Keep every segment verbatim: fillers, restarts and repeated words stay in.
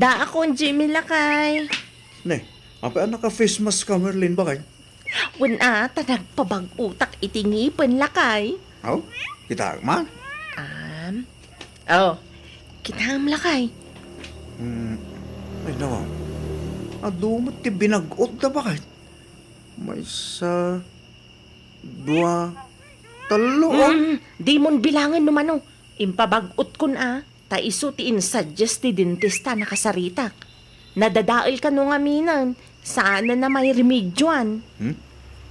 Akon, Jimmy, lakay. Ne, apay a naka-face mask ka, Merlin, bakay? Wen a, ta nagpabag-otak iti ngipen, lakay. Aw, kitaem man? Am. Oh, kitaem, lakay. Hmm, ay, nawa. Adu met ti binag-ot da, bakay? Maysa, dua, tallo, oh. Mm, dimon bilangen no mano. Impabag-otkon a, ta isu ti insuggest ti dentista a nakasaritak. Nadadael kano ngaminen, saanen a mairemedioan. Hmm?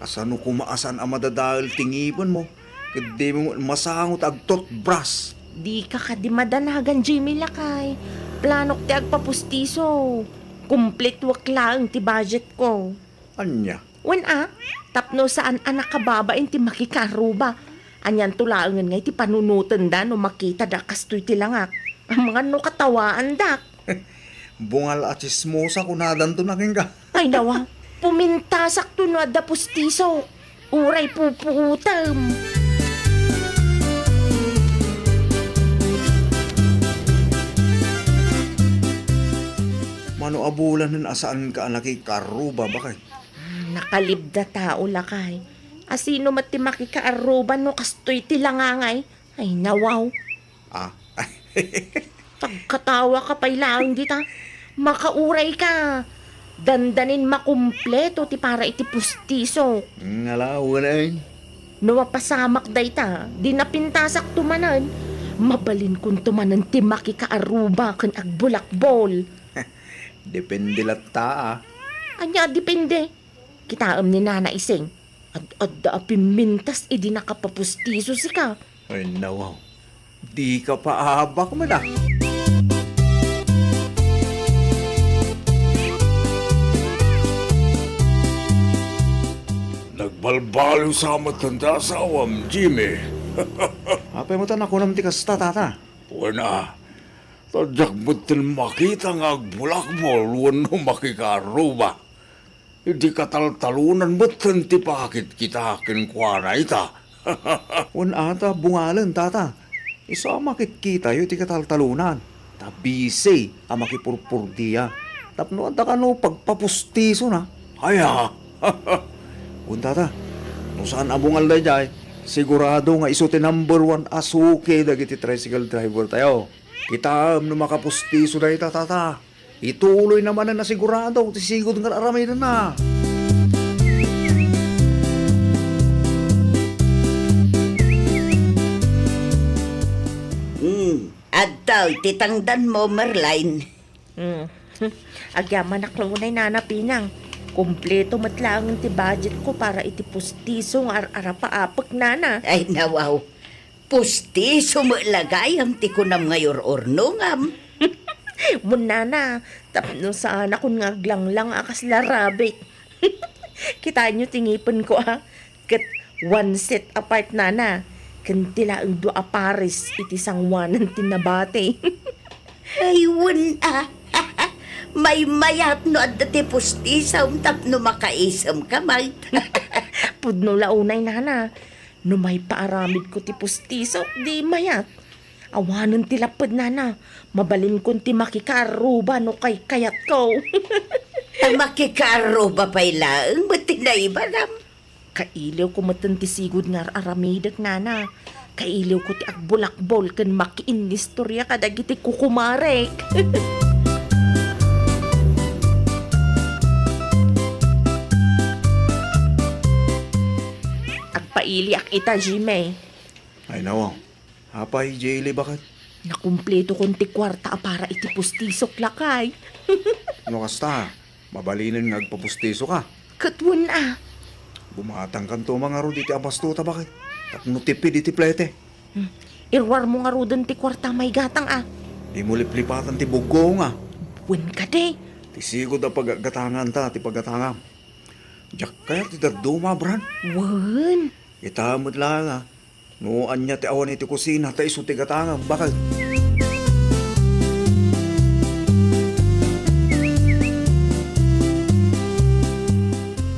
Asano koma a saan a madadael ti ngipenmo? Ket dimo met masango ta ag-toothbrush. Dika kadi madanagan, Jimmy, lakay. Planok ti agpapustiso. Kumpletoek laeng ti budgetko. Ania? Wen a, tapno saan a nakababain ti makikaaruba. Anianto laengen nga iti panunotenda no makitada a kastoy ti langak? Amangan no katawaandak. Bungal a tsismosa kunadanto na kenka. Ay, nawa, pumintasakto no adda pustiso. Uray pupuotem. Mano a bulanen a saanka a nakikaaruba, bakay? Hmm, nakalibda tao, lakay. Asino met ti makikaaruba no kastoy ti langangay? Ay, nawaw. Ah. Pagkatawaka pay laeng dita. Makauray ka. Dandanin makumpleto ti para iti pustiso. Ngala, wen ay. No mapasamak dayta, di napintasakto manen. Mabalinkonto manen ti makikaaruba ken agbulakbol. Depende latta, ah. Ania a depende? Kitaem ni Nana Ising. Ad-adda a pimmintas idi nakapapustiso sika. Ay, nawaw. Dika paabak met, ah. Nagbalbaliw sa met ti asawam, Jimmy. Apay met a nakunam ti kasta, tata? Wen a, ta diak met ten makita nga agbulakbol wenno makikaaruba. Idi kataltalonan met ten ti pakitkita kenkuana ita. Wen a ta bungalen, tata. Isu a makitkitayo iti kataltalonan. Ta busy a makipurpurdia. Tapno adda kano pagpapustisona. Aya. Wen, tata, no saan a bungal daydiay, sigurado nga isu ti number one a suki dagiti tricycle driver tayo. Kitaem no makapustiso dayta, tata. Ituloyna manen a sigurado ti sigud nga ar-aramidenna. Hmm, adtoy ti tangdanmo, Merline. Hmm. Agyamanak la unay, Nana Pinang. Kompleto met laeng ti budgetko para iti pustiso nga ar-arapaapek, Nana. Ay, nawaw. Pustiso met la gayam ti kunam nga ur-urnongam. Wen, Nana, tapno saanakon nga aglanglang a kasla rabbit. Kitaenyo ti ngipenko, a? Ket one set apart, Nana. Ken ti laeng dua a pares iti sangoanan ti nabati. Ay, wen a. Maymayat no adda ti pustisam tapno makaisemka met. Pudno la unay, Nana. No maipaaramidko ti pustisok, di mayat. Awanen ti lapped, Nana. Mabalinkon ti makikaarruba no kaykayatko. Ta makikaarruba pay laeng met ti naibanam. Kailiwko metten ti sigud nga ar-aramidek, Nana. Kailiwko ti agbulakbol ken makiinnistoria kadagiti kukumarek. Agpailiak ita, Jimmy. Ay, nawaw. Apay, Jaylee, baket? Nakumpletokon ti kuarta a para iti pustisok, lakay. No kasta, mabalinen nga agpapustisoka. Ket wen a. Bumatangkanto man ngarud iti abastota, baket? Tapno tipid iti plete. Hmm. Iruarmo ngaruden ti kuarta, maygatang a. Dimo liplipatan ti buggonga. Wen kadi. Ti sigud a paggatanganta ti paggatangam. Diak kayat ti dadduma, Bran. Wen. Ita met laeng a. No ania ti awan iti kusina, ta isu ti gatangam, baket?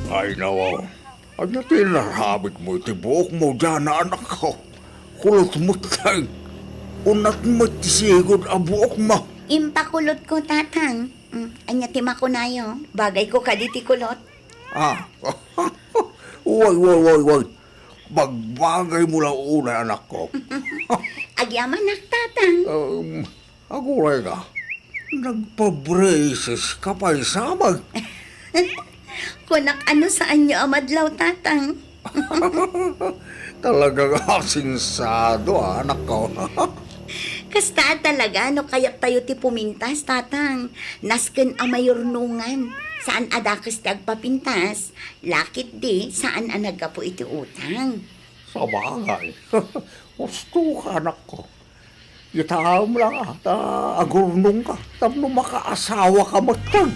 Ay, nawaw. Ania ti inarabitmo iti buokmo, Diana, anakko? Kulot met laeng. Unat met ti sigud a buokmo. Impakulotko, Tatang. Mm, ania ti makunayo? Bagayko kadi ti kulot? Ah. Way, way, way, way. Bagbagaymo la unay, anakko. Agyamanak, Tatang. Um, aguray ka. Nagpa-braces ka pay sa amin. Kunak, ano, saanyo a madlaw, Tatang? Talagang asensado, ah, anakko. Kasta talaga no kayattayo ti pumintas, Tatang. Nasken a mayurnongan. Saan a dakes ti agpapintas. Lakit di, saan a naggapu iti utang. Sabagay. Husto ka, anakko. Itaem la ta agurnongka tapno makaasawaka metten.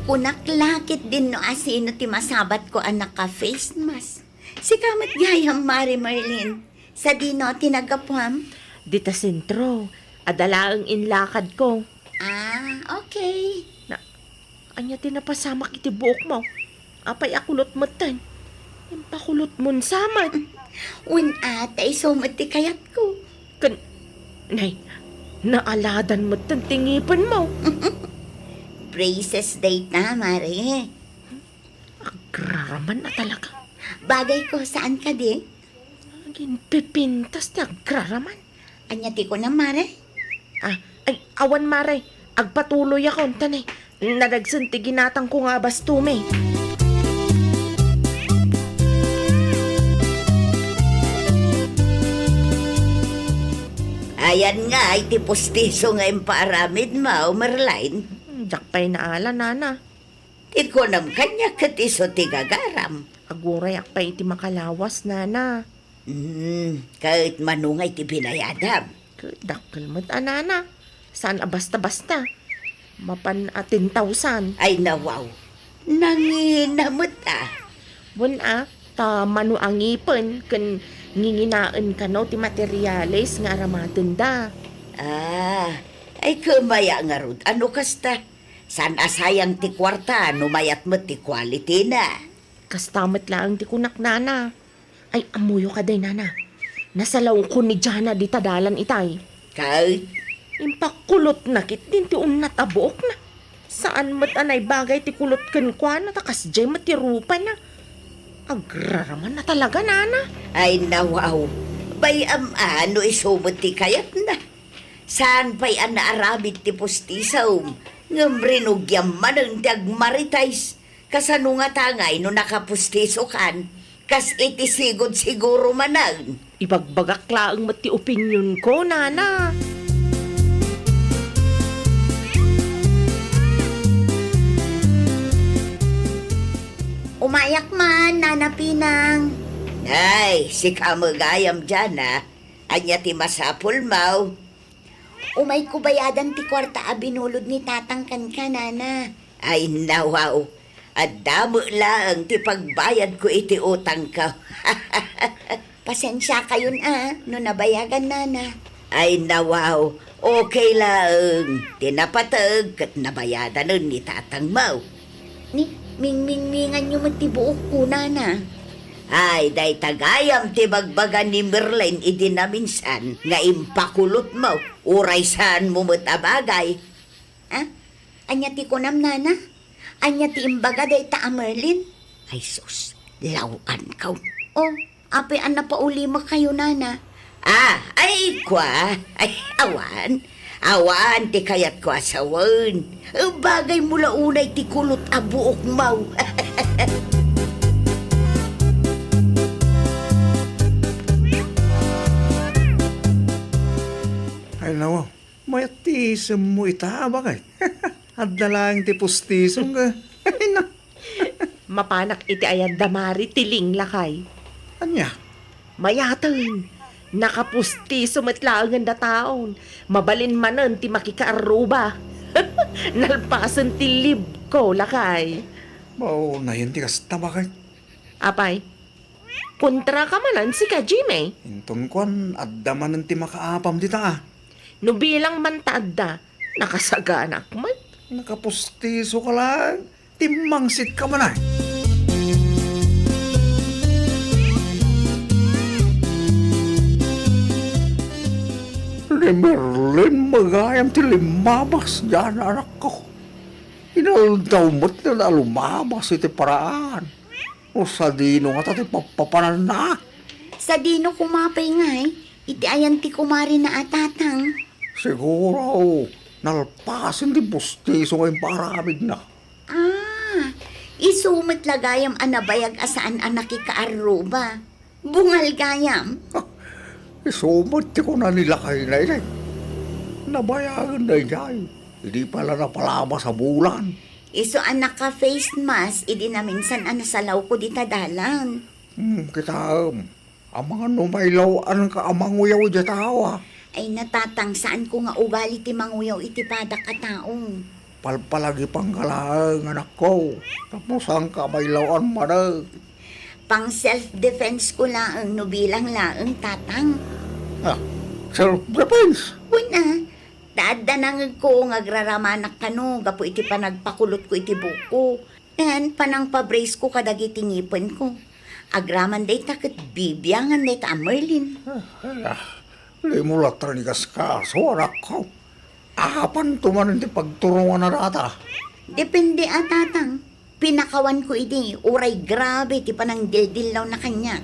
Kunak, lakit din no asino ti masabatko a naka-face mask. Sika met gayam, Mare Merlin. Sadino ti naggapuam? Dita sentro. Adda laeng inlakadko. Ah, okay. Na, ania ti napasamak iti buokmo? Apay a kulot metten? Impakulotmon sa met. Wen a, ta isu met ti kayatko. Ken, nay, naaladan metten ti ngipenmo. Braces dayta, Mare. Agraraman a talaga. Bagayko, saan kadi? Agin pipintas ti agraraman. Ania ti kunam, Mare? Ah, ay, awan, Mare. Agpatuloyakon, ta nay, nadagsen ti ginatangko nga abastumi. Ayan nga iti pustiso nga impaaramidmo, Merlin. Hmm, diak pay naala, Nana. Ti kunam kaniak ket isu ti gagaram. Agurayak pay iti makalawas, Nana. Hmm, ket mano nga iti binayadam? Ket dakkel met a, Nana. Saan a basta-basta. Mapan a ten thousand. Ay, nawaw. Nangina met a. Wen a, ta mano a ngipen ken nginginaen kano ti materiales nga aramatenda. Ah, ay, kemaya ngarud a no kasta. Saan a sayang ti kuarta no mayat met ti quality na. Kasta met laeng ti kunak, Nana. Ay, ammoyo kadi, Nana. Nasalawko ni Jana dita dalan itay. Kay? Impakulotna ketdin ti unnat a buokna. Saan met a naibagay ti kulot kenkuana ta kasdiay met ti rupana. Agraraman a talaga, Nana. Ay, nawaw. Bay-am a no isu met ti kayatna. Saan pay a naaramid ti pustisom, ngem rinugiam manen ti agmarites. Kasano ngata ngay no nakapustisokan? Kas iti sigud siguro manen. Ibagbagak laeng met ti opinionko, Nana. Umayak man, Nana Pinang. Ay, sika met gayam, Jana. Ania ti masapulmo? Umayko bayadan ti kuarta a binulod ni Tatang kenka, Nana. Ay, nawaw. Adda met laeng ti pagbayadko iti utangko. Pasensiakayon a no nabayagan, Nana. Ay, nawaw. Okay laeng. Ti napateg ket nabayadanen ni Tatangmo. Ni, mingmingminganyo met ti buokko, Nana. Ay, dayta gayam ti bagbaga ni Merlin idi naminsan nga impakulotmo, uray saanmo met a bagay. Ah? Ania ti kunam, Nana? Ania ti imbaga dayta a Merlin? Ay sus, law-anko. Oh, apay a napaulimakayo, Nana? Ah, ay, kua. Ay, awan. Awan ti kayatko a sawen. Bagaymo la unay ti kulot a buokmo. Ay, nawa. Mayat ti isemmo ita, a bakay. Adda laeng ti pustisom nga. Ay, na. Mapanak iti ayan da Mari ti Ling, lakay. Ania? Mayaten. Nakapustiso met laengen da taon. Mabalin manen ti makikaarruba. Nalpasen ti libko, lakay. Mao, nayen ti kasta, bakay. Apay? Kontra ka manen, sika, Jimmy? Inton kuan, adda manen ti makaapam dita, ah. No bilang man ta adda, nakasaganak man. Nakapustiso ka lang. Timmangsit ka man, ay. Ni Merlin met gayam ti limmabas, Jana, anakko. Inaldaw met a lumabas iti paraan. No sadino ngata ti pappapananna? Sadino koma pay ngay, iti ayan ti kumarina a tatang? Siguro, nalpasen ti pustiso nga impaaramidna. Ah, isu met la gayam a nabayag a saan a nakikaarruba. Bungal gayam. Isu met ti kuna ni lakayna, inay. Nabayagen daydiay. Idi pay la napalabas a bulan. Isu a naka-face mask idi naminsan a nasalawko dita dalan. Hmm, kitaem. Amangan no mailaw-anka a manguyaw idiay tao, a. Ay, natatang, saanko nga ugali ti manguyaw iti padak a tao. Palpalagipangka laeng, anakko. Tapno saanka a mailaw-an manen. Pang self-defense ko laeng no bilang laeng, tatang. Ah, self-defense? Kuna, ta adda nangegko nga agraramanak kano gapu iti panagpakulotko iti buokko. Ken panangpa-brace ko kadagiti ngipenko. Agraman dayta ket bibiangan dayta a Merlin. Ah, ay, ah, limo latta ni kaskaso, anakko. Apanto manen ti pagturongana data? Depende a, tatang. Pinakawanko idi, uray grabe ti panangdildillawna kaniak.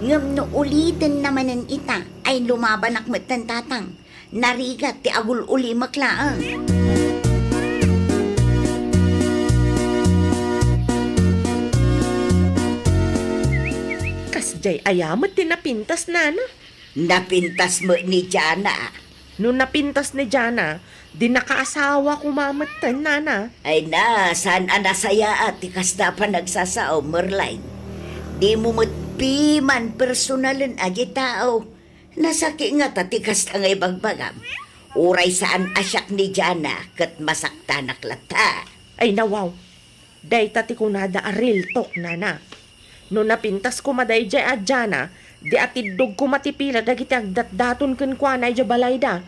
Ngem no ulitenna manen ita, ay lumabanak metten, tatang. Narigat ti agul-ulimek laeng. Kasdiay aya met ti napintas, nana? Napintas met ni Jana. No napintas ni Jana, di nakaasawa koma metten, nana. Ay na, saan a nasayaat ti kasta a panagsasao, Merlin. Dimo met piman personalen a di tao. Nasakit ngata ti kasta nga ibagbagam. Uray saan a siak ni Jana ket masaktanak latta. Ay, nawaw. Dayta ti kunada a real talk, nana. No napintas koma daydiay a Jana, di atiddog koma ti pila dagiti agdatdaton kenkuana idiay balayda.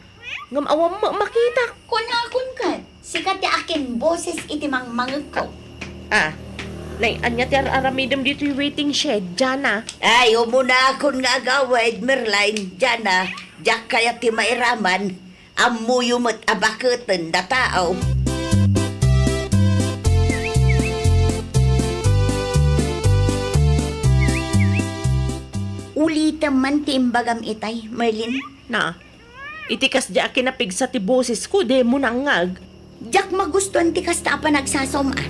Ngem awan met makitak. Kunakon ket, sika ti akinboses iti mangmangegko. Ah, nay, ania ti ar-aramidem ditoy waiting shed, Jana? Ay, umunakon nga agawid, Merlin, Jana, diak kayat ti mairaman. Ammoyo met a baketen da tao. Ulitem man ti imbagam itay, Merlin. Na, iti kasdiay a kinapigsa ti bosesko, dimo nangngeg. Diak magustuan ti kasta a panagsasaom, a.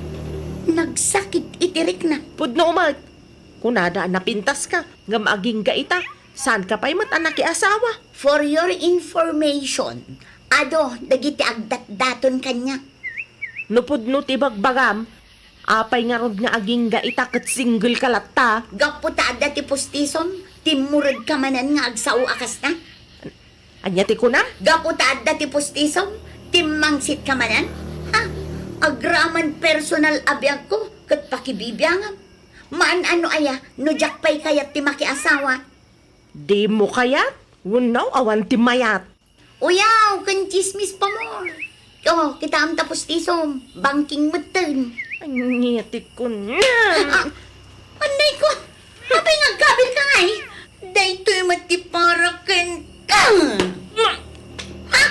Nagsakit iti rikna. Pudno met. Kunada a napintaska, ngem agingga ita, saanka pay met a nakiasawa. For your information, adu dagiti agdatdaton kaniak. No pudno ti bagbagam, apay ngarud nga agingga ita ket single ka latta? Gapu ta adda ti pustisom, timmuredka manen nga agsao a kasta? Ania ti kuna? Gapu ta adda ti pustisom, timmangsitka manen? Ha? Agraman personal a biagko ket pakibibiangam. Maan-ano aya no diak pay kayat ti makiasawa? Dimo kayat? Wenno awan ti mayat? Uyaw, ken tsismis pa mo. O, kitaem ta pustisom, bangking metten. Ania ti kuna? Ah, anay ko, apay nga agkabilka ngay? Daytoy met ti para kenka. Ha?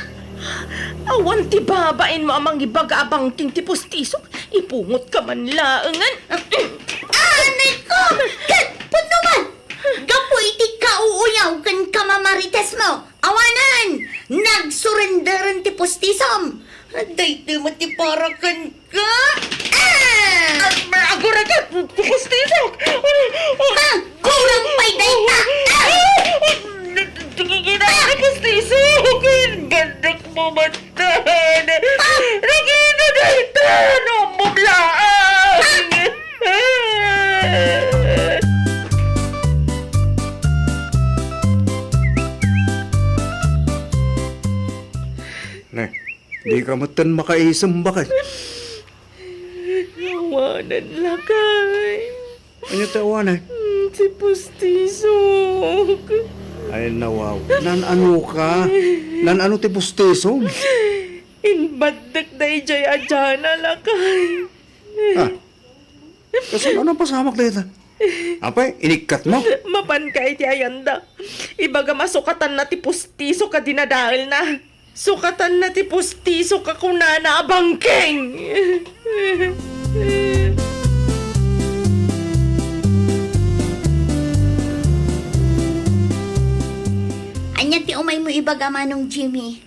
Awan ti babainmo a mangibaga a bangking ti pustisok. Ipungotka man laengen. Ah, anay ko! Ket, pudno man! Gapu iti kauuyaw ken kamamaritesmo, awanen! Nagsurrenderen ti pustisom. Daytoy met ti para kenka. Ah! Aguragad ti pustisok. Ha? Kurang pay dayta. Ah! Nakikita ti pustisok. Bandak mo man. Nakita dayta no mablaang. Ne, di ka metten makaisem, baket. Awanan, lakay. Ania ti awanan? Hmm, ti pustisok. Ay, nawaw. Nan-ano ka? Nan-ano ti pustisom? Inbaddek daydiay a Jana, lakay. Ah, kasano a napasamak dayta? Apay, inikkatmo? Mapanka iti ayanda. Ibagam a sukatanna ti pustiso ka dinadaelna. Sukatanna ti pustiso ka kunana a bangkeng. Ania ti umaymo ibaga, Manong Jimmy?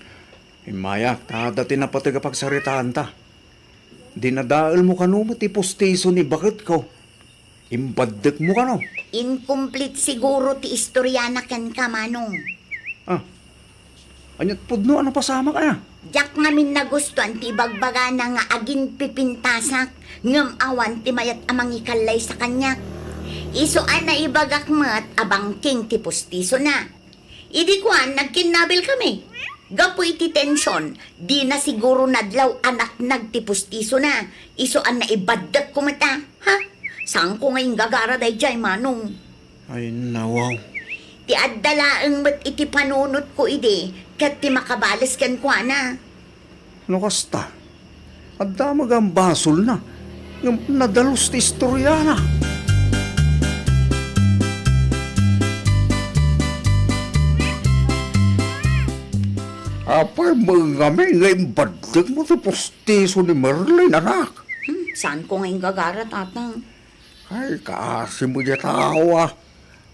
Immayak, ta adda ti napateg a pagsaritaanta. Dinadaelmo kano met ti pustiso ni baketko. Imbaddekmo kano? Incomplete siguro ti istoriana kenka, Manong. Ah, ania't pudno a napasamak aya? Diak ngamin nagustuan ti ibagbagana nga aginpipintasak, ngem awan ti mayat a mangikallaysa kaniak. Isu a naibagak met a bangkeng ti pustisona. Idi kuan, nagkinnabil kami. Gapu iti tension, dina siguro nadlaw a natnag ti pustisona. Isu a naibaddekko met a, ha? Saanko nga inggagara daydiay, Manong. Ay, nawaw. Ti adda laeng met iti panunotko idi, ket ti makabales kenkuana. No kasta, adda met a basolna, ngem nadalus ti istoriana. Apay met ngamin nga imbaddekmo ti pustiso ni Merlin, anak? Hmm, saanko nga inggagara, Tatang? Ay, kaasi met diay tao, a.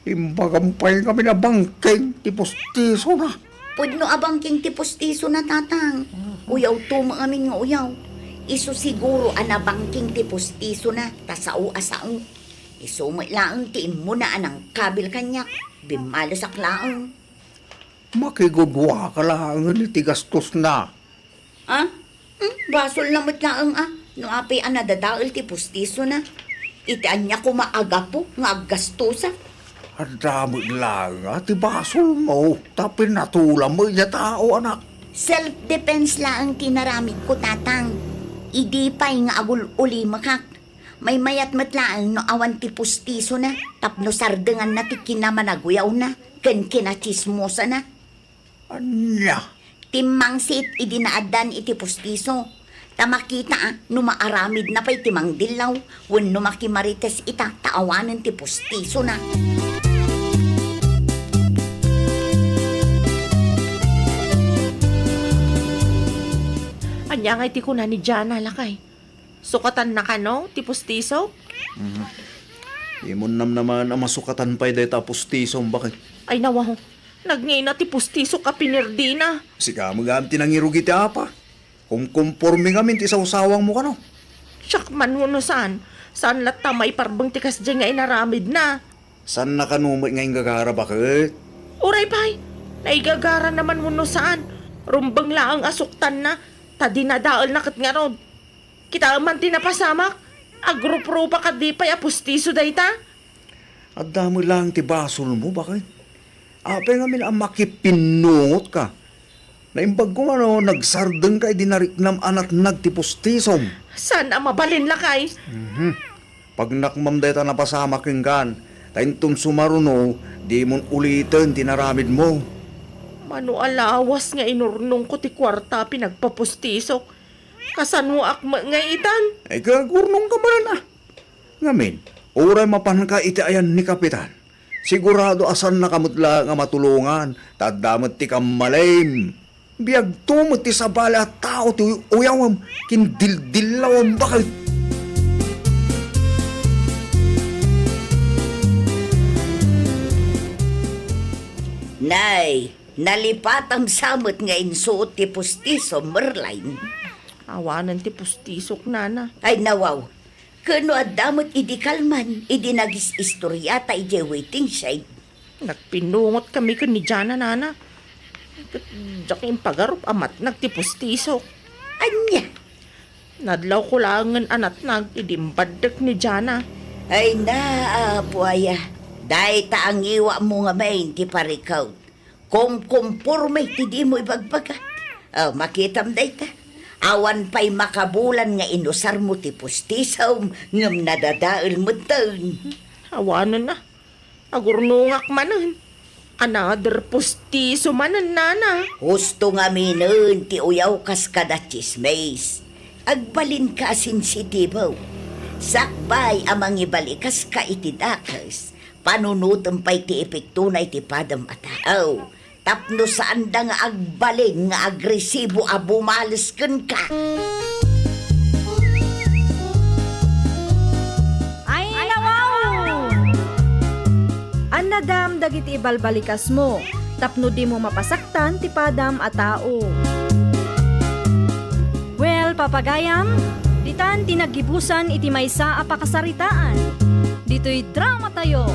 Imbagam pay ngamin a bangkeng ti pustisona. Pudno a bangkeng ti pustisona, Tatang. Uyawto met ngamin nga uyaw. Isu siguro a nabangkeng ti pustisona, ta sao a sao. Isu met laeng ti immuna a nangkabil kaniak, bimmalesak laeng. Makigudua ka laengen iti gastosna. Ah? Hmm, basolna met laeng a no apay a nadadael ti pustisona. Iti ania koma a gapu nga aggastosak? Adda met laeng a ti basolmo, ta pinatulam met diay tao, anak. Self-defense laeng ti inaramidko, Tatang. Idi pay nga agul-ulimekak, maymayat met laeng no awan ti pustisona tapno sardenganna ti kinamanaguyawna ken kinatsismosana. Ania? Timmangsit idi naaddan iti pustiso. Ta makita a no maaramidna pay ti mangdillaw wenno makimarites ita ta awanen ti pustisona. Ania ngay ti kuna ni Jana, lakay? Sukatanna kano ti pustiso? Mhm. Imon namnaman a masukatan pay dayta a pustisom, bakit? Ay, nawaw. Nagngina ti pustiso ka pinirdina. Sika met gayam ti nangirugi ti apa. Kumkumporme ngamin ti sawsawangmo kano. Siak man wenno saan? Saan latta maiparbeng ti kasdiay nga inaramidna? Saanna kano met nga inggagara, bakit? Uray pay, naigagarana man wenno saan? Rumbeng laeng a suktanna, ta dinadaelna ket ngarud. Kitaem man ti napasamak, agruprupa kadi pay a pustiso dayta? Adda met laeng ti basolmo, bakit? Apay ngamin a makipinnungotka? Naimbagko nga no nagsardengka idi nariknam a natnag ti pustisom. Saan a mabalin, lakay? Mhm. Pagnakmam dayta napasamak kenkan, ta inton sumaruno, dimon uliten ti naramidmo. Mano a lawas nga inurnongko ti kuarta a pinagpapustisok. Kasanoak met nga itan? Ay, kagurnongka manen, a. Ngamin, uray mapanka iti ayan ni Kapitan, sigurado a saannaka met laeng a matulongan, ta adda met ti kammalim. Biagto met ti sabali a tao ti uy-, uyawem ken dildillawem, bakit? Nay, nalipatam sa met nga insuot ti pustiso, Merlin. Awanen ti pustisok, nana. Ay, nawaw. Ken no adda met idi kalman, idi nagis-istoriata idiay waiting shed. Nagpinnungot kami ken ni Jana, nana. Ket diak impagarup a matnag ti pustisok. Ania? Nadlawko laengen a natnag idi imbaddek ni Jana. Ay na, Apo aya, dayta a ngiwatmo ngamin ti parikut. Kumkumporme ti dimo ibagbaga. Oh, makitam dayta. Awan pay makabulan nga inusarmo ti pustisom ngem nadadael metten. Awanen a. Agurnongak manen. Another pustiso manen, nana. Husto ngaminen ti uyaw kas kada tsismis. Agbalinka a sensitibo. Sakbay a mangibalikaska iti dakes, panunotem pay ti epektona iti padam a tao. Tapno saanda nga agbalin nga agresibo a bumales kenka. Ay, nawaw! Annadam dagiti ibalbalikasmo tapno dimo mapasaktan ti padam a tao. Well, papagayam, ditan ti naggibusan iti maysa a pakasaritaan. Ditoy dramatayo.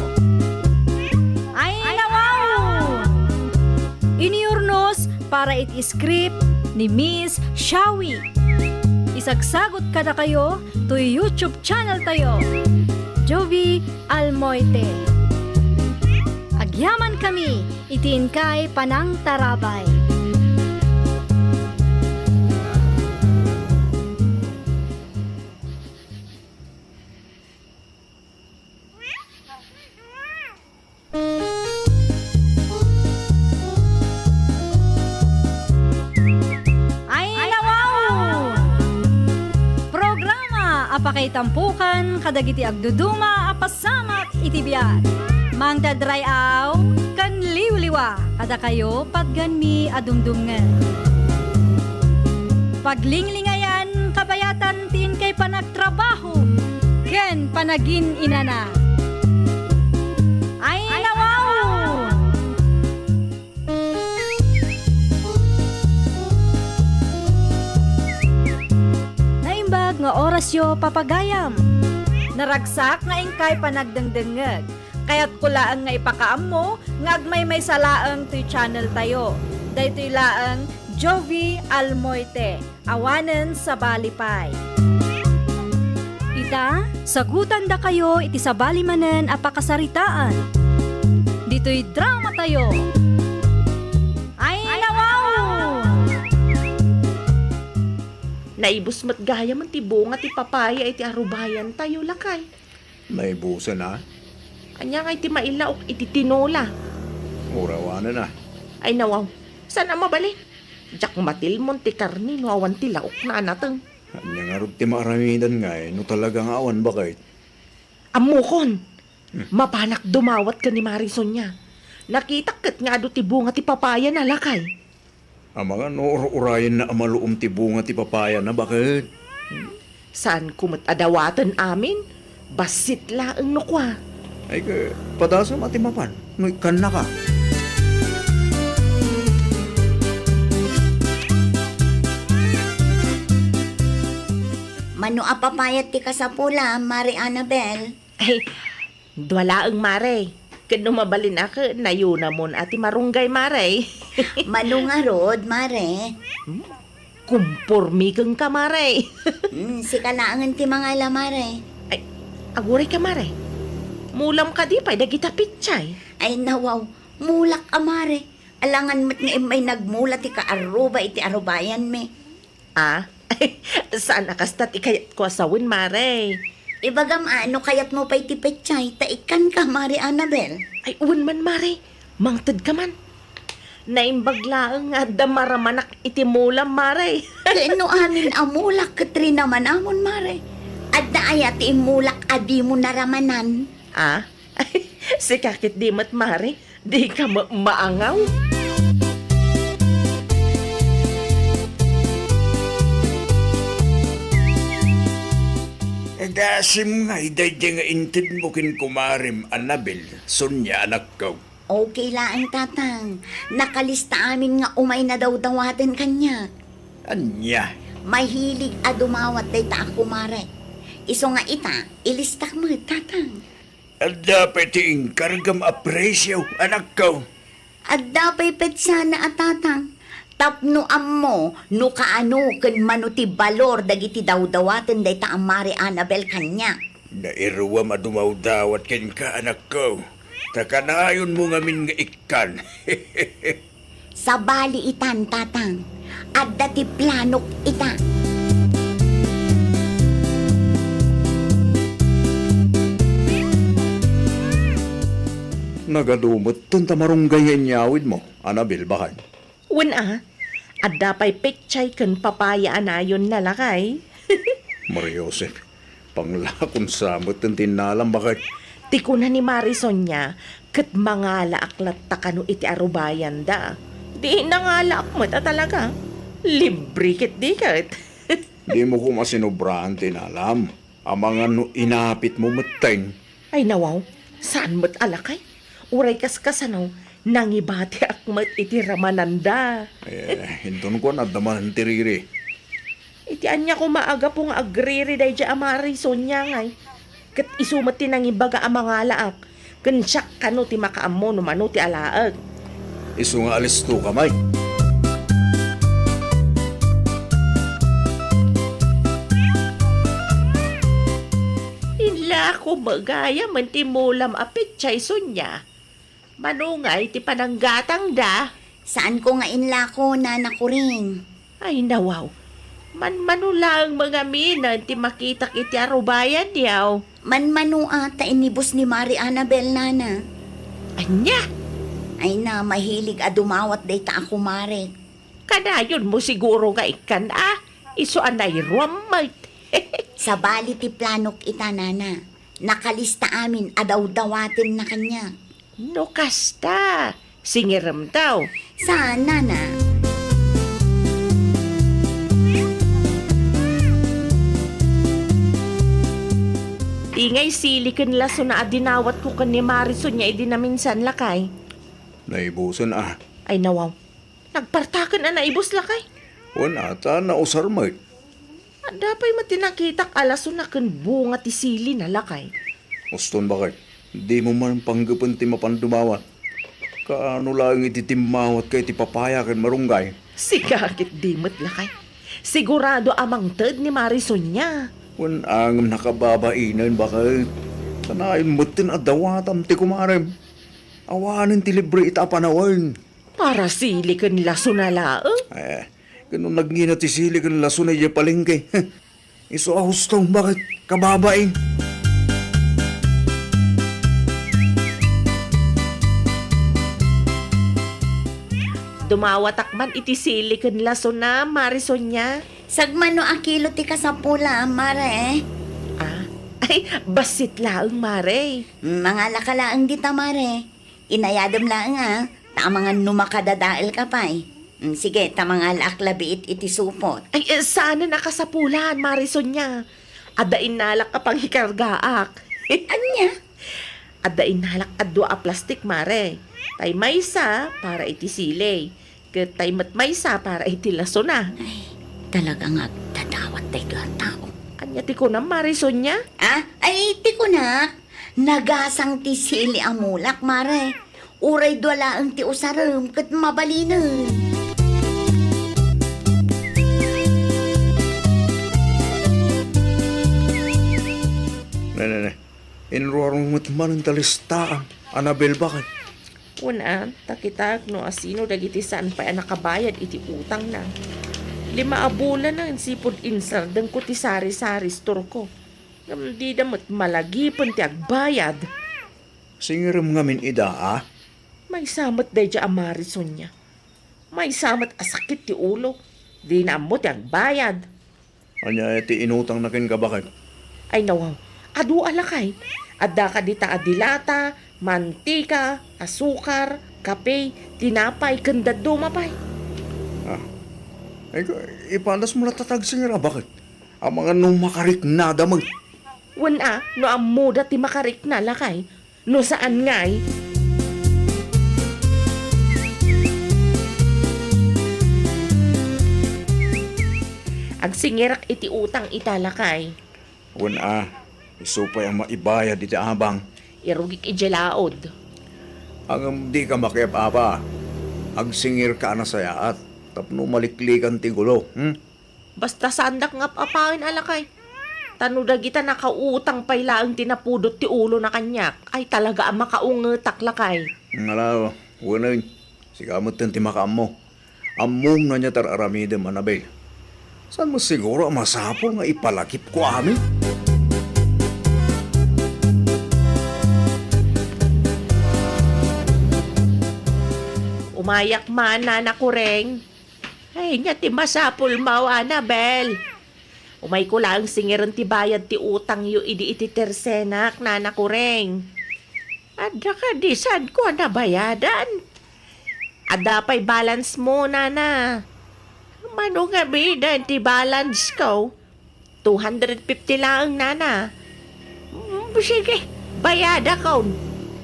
Ay, nawaw! Iniurnos para iti script ni Miss Shawi. Isagsagot kadakayo toy YouTube channel tayo, Jovi Almoite. Agyaman kami iti inkay panangtarabay. Ay, nawaw! Programa a pakaitampokan kadagiti agduduma a pasamak iti biag. Mangted ray-aw ken liwliwa kadakayo patgenmi a dumdumngeg. Paglinglingayan kabayatan ti inkay panagtrabaho ken panagin-inana. Ay, nawaw! Naimbag nga orasyo, papagayam. Naragsak nga inkay panagdengdengngeg. Kayatko laeng nga ipakaammo nga agmaymaysa laeng toy channel tayo. Daytoy laeng Jovi Almoite. Awanen sabali pay. Ita, sagutandakayo iti sabali manen a pakasaritaan. Ditoy dramatayo. Ay, nawaw! Naibus met gayamen ti bunga ti papaya iti arubayantayo, lakay. Naibusen a? Ania ngay ti mailaok iti tinola? Urawanen a. Ay, nawaw. Saan a mabalin? Diak matilmon ti karne no awan ti laokna a nateng. Ania ngarud ti maaramidan ngay no talaga nga awan, baket? Ammokon. Hmm. Mapanak dumawat ken ni Mari Sonia. Nakitak ket nga adu ti bunga ti papayana, lakay. Amangan no ur-urayenna a maluom ti bunga ti papayana, baket? Saanko met a dawaten amin? Bassit laeng no kua. Ay, ke, padasam a ti mapan no ikkannaka. Mano a papaya ti kasapulam, Mari Annabel? Ay, dua laeng, Mare. Ken no mabalin a ket nayunamon a ti marunggay, Mare. Mano ngarud, Mare? Hmm? Kumpormi kenka, Mare. Hmm, sika laengen ti mangala, Mare. Ay, aguray ka, Mare. Mulam kadi pay dagita pitsay? Ay, nawaw, mulak a, Mare. Alangan met nga immay nagmula ti kaarruba iti arubayanmi. Ah? Saan a kasta ti kayatko a sawen, Mare. Ibagam a no kayatmo pay ti petsay, ta ikkanka, Mare Annabel. Ay, wen man, Mare. Mangtedka man. Naimbag laeng nga adda maramanak iti mulam, Mare. Ken no amin a mulak ket rinamanamon, Mare. Adda aya ti immulak a dimo naramanan? Ah? Sika ket di met, Mare. Dika met maangaw. Adasim ngay daydiay nga intedmo ken kumarem, Annabel, Sonia, anakko. Okay laeng, Tatang. Nakalista amin nga umay nadawdawaten kaniak. Ania? Mahilig a dumawat dayta a kumare. Isu nga ita, ilistak met, Tatang. Adda pay ti inkargam a presio, anakko? Adda pay petsana a, Tatang. Tapno ammo no kaano ken mano ti balor dagiti dawdawaten dayta a Mare Annabel kaniak. Nairuam a dumawdawat kenka, anakko. Ta kanayonmo ngamin nga ikkan. Sabali itan, Tatang. Adda ti planok ita. Nagadu metten ta marunggay nga inyawidmo, Annabel, baket? Wen a, adda pay petsay ken papaya a nayonna, lakay. Maria Josep, Panglakon sa met ti innalam, baket. Ti kuna ni Mari Sonia, ket mangalaak latta kano iti arubayanda. Di nangalaak met a talaga. Libre ketdi ket. Dimo koma sinobraan ti inalam. Amangan no inapitmo metten. Ay, nawaw, saan met a lakay? Uray kaskasano, nangibatiak met iti ramananda. Eh, inton kuan, adda manen ti riri. Iti ania koma a gapu nga agriri daydiay a Mari Sonia ngay? Ket isu met ti nangibaga a mangalaak, ken siak kano ti makaammo no mano ti alaek. Isu nga alistoka, Mike. Inlako met gayam ti mulam a petsa, Sonia. Mano ngay ti pananggatangda? Saanko nga inlako, Nana Kuring. Ay, nawaw. Manmano laeng mangamin ti makitak iti arubayan, yaw. Manmano a ta inibus ni Mari Annabel, Nana. Ania? Ay na, mahilig a dumawat dayta a kumare. Kanayon mo siguro nga ikkan a, isu a nairuam met. Sabali ti planok ita, Nana. Nakalista amin a dawdawatenna kaniak. No kasta, singirem taw. Saan, Nana? Ingay sili ken lasona a dinawatko ken ni Mari Sonia idi naminsan, lakay. Naibusen a. Ay, nawaw. Nagpartaken a naibus, lakay. Wen a, ta nausar met. Adda pay met ti nakitak a lasona ken bunga ti silina, lakay. Uston, baket. Dimo man panggepen ti mapan dumawat. Kaano laeng iti timmawatka iti papaya ken marunggay? Sika ketdi met, lakay. Sigurado a mangted ni Mari Sonia. Wen a ngem nakababainen, baket. Kanayon metten a dawatam ti kumarem. Awanen ti libre ita a panawen. Para sili ken lasona laeng? Eh, ken no nagngina ti sili ken lasona idiay palengke. Isu a husto, baket, kababain. Dumawatak man iti sili ken lasona, Mari Sonia. Sagmano a kilo ti kasapulam, Mare? Ah, ay, bassit laeng, Mare. Mangalaka laeng dita, Mare. Inayadem laeng a, ta amangan no makadadaelka pay. Mm, sige, ta mangalaak labiit iti supot. Ay, eh, saanen a kasapulan, Mari Sonia. Adda innalak a pangikargaak. Ania? Adda innalak a dua a plastik, Mare. Tay maysa para iti sili. Ket tay met maysa para iti lasona. Ay, talaga nga agdadawat daytoy a tao. Ania ti kunam, Mari Sonia? Ah, ay, ti kunak, nagasang ti sili a mulak, Mare. Uray dua laeng ti usarem ket mabalinen. Ne, ne, ne. Inruarong met manen ta listaan, Annabel, baket. Wen a, ta kitaek no asino dagiti saan pay a nakabayad iti utangna. Lima a bulanen sipud insardengko ti sari-sari storeko. Ngem dida met malagipen ti agbayad. Singirem ngamin ida, a? Maysa met daydiay a Mari Sonia. Maysa met a sakit ti ulo. Dina ammo ti agbayad. Ania ti inutangna kenka, baket? Ay, nawaw. Adu a lakay. Adda kadi ta a dilata, mantika, asukar, kape, tinapay, ken dadduma pay. Ah. Ay, ka-, ipadasmo latta ta agsingir a, baket? Amangan no makariknada met. Wen a, no ammoda ti makarikna, lakay. No saan ngay? Agsingirak iti utang ita, lakay. Wen a, isu pay a maibayad iti abang. Irugik idiay laud. Ngem dika makiap-apa. Agsingirka a nasayaat tapno maliklikan ti gulo, hmm? Basta saandak nga ap-apaen a lakay. Ta no dagita nakautang pay laeng ti napudot ti ulona kaniak, ay talaga a makaungetak, lakay. Ngalaw, weneng, sika metten ti makaammo. Ammom no ania ti ar-aramidem, Annabel. Saan met siguro a masapul nga ipalagipko amin? Umayak man, Nana Kureng. Ay, ania ti masapulmo, Annabel? Umayko laeng singirem ti bayad ti utangyo idi iti tersenak, Nana Kuring. Adda kadi saanko a nabayadan? Adda pay balance mo, Nana? Mano ngamin ti balance ko? Two hundred fifty laeng, Nana. Mm, sige, bayadakon.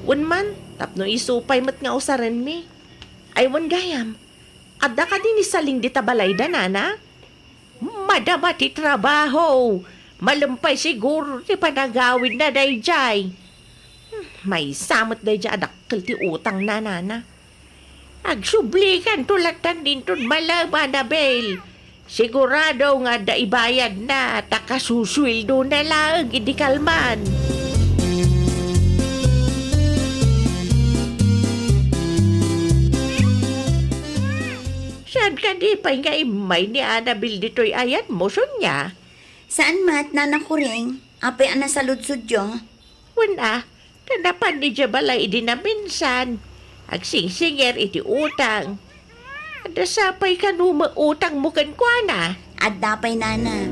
Wen man, tapno isu pay met nga usarenmi. Ay, wen gayam, adda kadi ni Saling dita balayda, Nana? Madama ti trabaho. Malem pay siguro ti panagawidna daydiay. Hmm, maysa met daydiay a dakkel ti utangna, Nana. Agsublikanto lattan dinton malem, Annabel. Sigurado nga adda ibayadna ta kasusueldona laeng idi kalman. Saan kadi pay nga immay ni Annabel ditoy ayatmo, Sonia? Saan met, Nana Kuring? Apay a nasaludsodyo? Wen a, ta napan idiay balay idi naminsan. Agsingsingir iti utang. Adda sa pay kano met utangmo kenkuana? Adda pay, Nana.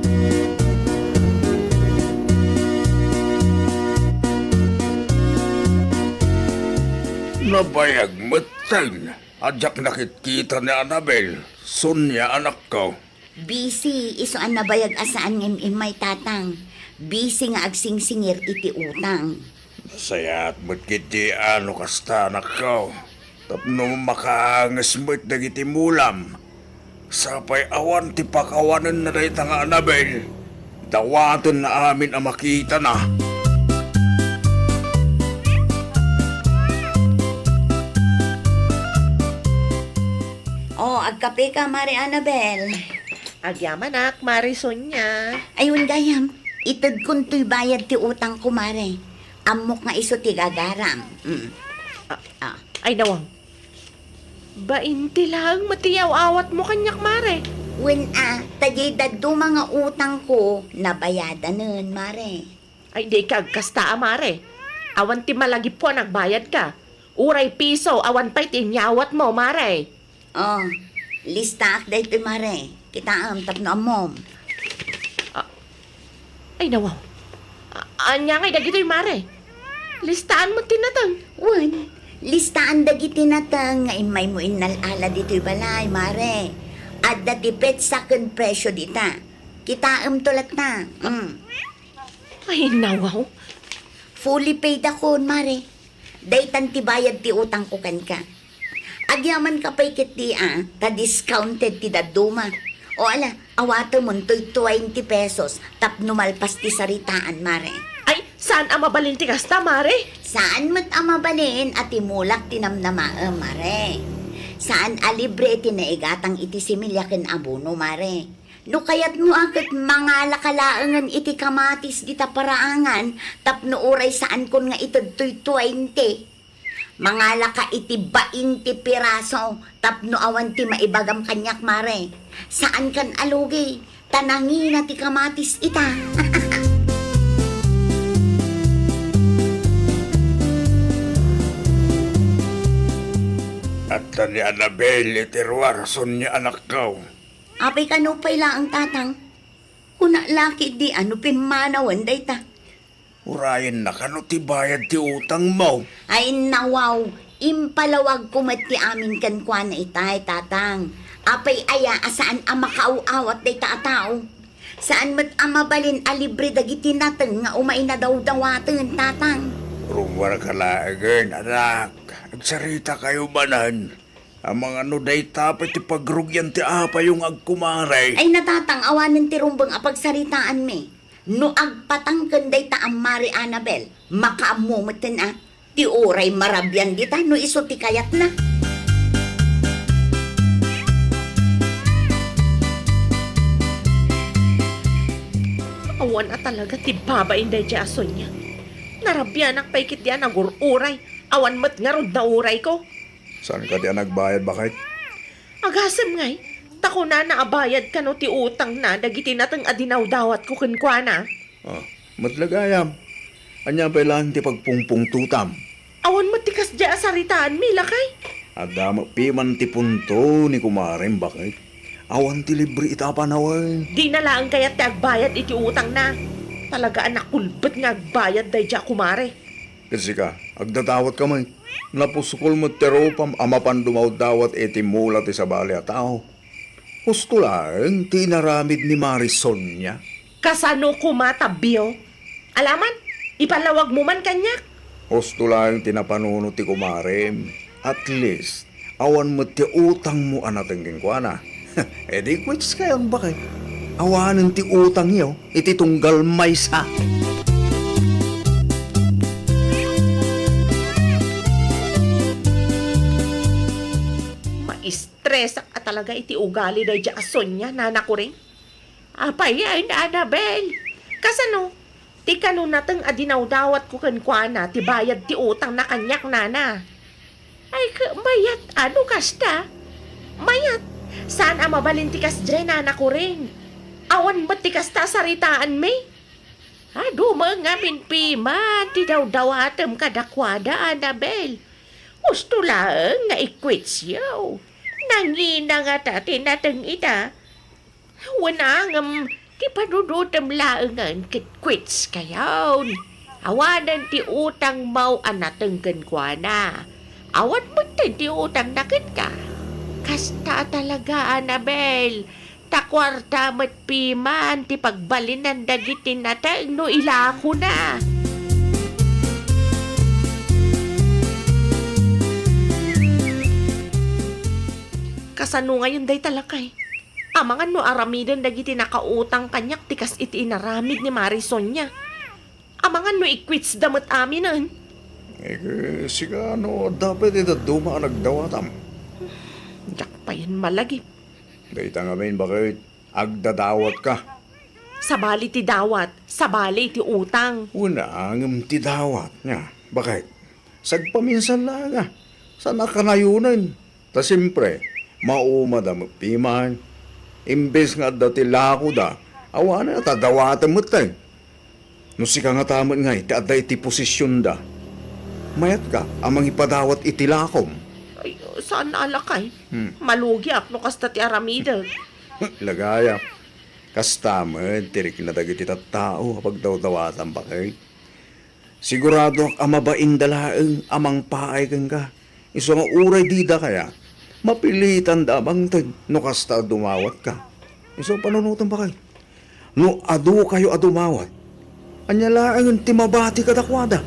Nabayag metten a diak nakitkita ni Annabel, Sonia, anakko. Busy, isu a nabayag a saan nga im-immay, Tatang. Busy nga agsingsingir iti utang. Nasayaat met ketdi a no kasta, anakko. Tapno makaanges met dagiti mulam. Sapay awan ti pakawanenna dayta nga Annabel. Dawatenna amin a makitana. O, agkapeka, Mare Annabel. Agyamanak, Mare Sonia. Ay, wen gayam, itedkon toy bayad ti utangko, Mare. Ammok nga isu ti gagaram. Mm. Ah, Ah. Ay, nawang. Bainte laeng met ti yaw-awatmo kaniak, Mare. Wen a, ta diay dadduma nga utangko, nabayadanen, Mare. Ay, dika agkasta a, Mare. Awan ti malagipko a nagbayadka. Uray piso, awan pay ti inyawatmo, Mare. O, listaak daytoy, Mare. Kitaem tapno ammom. Ah, ay, nawaw. A-, ania ngay dagitoy, Mare? Listaan met ti nateng. Wen, listaan dagiti nateng nga immaymo innal-ala ditoy balay, Mare. Adda ti petsa ken presio dita. Kitaemto latta. Mm. Ay, nawaw. Fully paid akon, Mare. Daytan ti bayad ti utangko kenka. Agyamanka pay ketdi a, ta discounted ti dadduma. O ala, awatemon toy twenty pesos tapno malpas ti saritaan, Mare. Ay, saan a mabalin ti kasta, Mare? Saan met a mabalin a timulak ti namnamaem, Mare. Saan a libre ti naigatang iti similya ken abono, Mare. No kayatmo a ket mangalaka laengen iti kamatis dita paraangan tapno uray saankon nga ited toy twenty. Mangalaka iti bainte piraso tapno awan ti maibagam kaniak, Mare. Saankan a lugi, ta nangina ti kamatis ita. Adda ni Annabel iti ruar, Sonia, anakko. Apay kano pay laeng, Tatang? Kunak la ketdi a no pimmanawen dayta. Urayenna kano ti bayad ti utangmo? Ay, nawaw, impalawagko met ti amin kenkuana itay, Tatang. Apay aya a saan a makaaw-awat dayta a tao? Saan met a mabalin a libre dagiti nateng nga umayna dawdawaten, Tatang? Rummuarka laengen, anak. Agsaritakayo manen. Amangan no dayta pay ti pagrugian ti apayo nga agkumare. Ay, natatang, awanen ti rumbeng a pagsaritaanmi. No agpatang ken dayta a Mare Annabel, makaammo metten a, ti uray marabian dita no isu ti kayatna. Awan a talaga ti babain daydiay a Sonia. Narabianak pay ketdi a nagur-uray. Awan met ngarud naurayko. Saan kadi a nagbayad, baket? Agasem ngay, ta kunana a bayad kano ti utangna dagiti nateng a dinawdawatko kenkuana. Ah, met la gayam. Ania pay laeng ti pagpungpungtotam? Awan met ti kasdiay a saritaanmi, lakay. Adda met piman ti punto ni kumarem, baket. Awan ti libre ita a panawen. Dina laeng kayat ti agbayad iti utangna. Talaga a nakulbet nga agbayad daydiay a kumare. Ket sika, agdadawatka met. Napuskol met ti rupam a mapan dumawdawat iti mula ti sabali a tao. Husto laeng ti inaramid ni Mari Sonia. Kasano koma, Tabbio? Alaman, ipalawagmo man kaniak. Husto laeng ti napanunot ti kumarem. At least, awan met ti utangmo a nateng kenkuana. E di quits kayon, baket. Awanen ti utangyo iti tunggal maysa. Maistresak a talaga iti ugali daydiay a Sonia, Nana Kuring. Apay, Annabel? Kasano? Ti kano nateng a dinawdawatko kenkuana ti bayad ti utangna kaniak, Nana. Ay, ka-, mayat, ano kasta? Mayat, saan a mabalin ti kasdiay, Nana Kuring? Awan met ti kasta a saritaanmi? Adu met ngamin piman ti dawdawatem kadakuada, Annabel. Husto laeng nga i-quits yo. Nangina ngata ti nateng ita. Wen a ngem, ti panunotem laengen ket quits kayon. Awanen ti utangmo a nateng kenkuana. Awan metten ti utangna kenka. Kasta a talaga, Annabel. Ta kuarta met piman ti pagbalinan dagiti nateng no ilakona. Kasano ngayon dayta, lakay? Amangan no aramiden dagiti nakautang kaniak ti kas iti inaramid ni Mari Sonia. Amangan no i-quits da met aminen. Eh, sika no adda pay ti dadduma a nagdawatam? Diak payen malagip. Dayta ngamin, baket, agdadawatka. Sabali ti dawat, sabali ti utang. Wen a ngem ti dawat, nia, baket. Sagpaminsan laeng a, saan a kanayonen. Ta siempre, maumada met piman. Imbes nga adda ti lakoda, awanen a ta dawaten metten. No sika ngata met ngay ti adda iti posisionda, mayatka a mangipadawat iti lakom. Ay, saan a, lakay? Hmm. Malugiak no kasta ti aramidek. Lagaya, kasta met ti rikna dagiti tattao a pagdawdawatan, baket. Siguradoak a mabainda laeng a mangpaay kenka. Isu nga uray dida kayat, mapilitanda a mangted no kasta a dumawatka. Isu a panunotem, baket. No adu kayo a dumawat, ania laengen ti mabati kadakuada?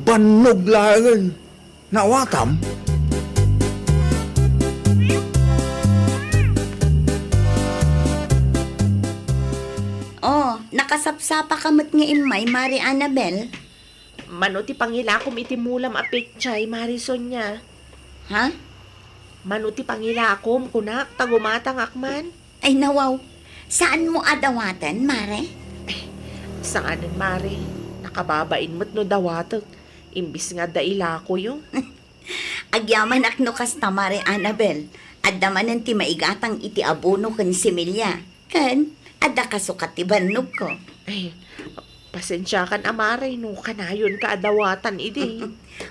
Bannog laengen. Naawatam? Oh, nakasapsapaka met nga immay, Mari Annabel? Mano ti pangilakom iti mulam a petsay, Mari Sonia? Ha? Mano ti pangilakom, kunak, ta gumatangak man? Ay, nawaw. Saanmo a dawaten, Mare? Ay, saanen, Mare. Nakababain met no dawatek, imbis nga adda ilakoyo. Agyamanak no kasta, Mare Annabel. Adda manen ti maigatang iti abono ken similya. Ken, adda kasukat ti bannogko. Ay, pasensiakan a, Mare, no kanayonka a dawatan idi.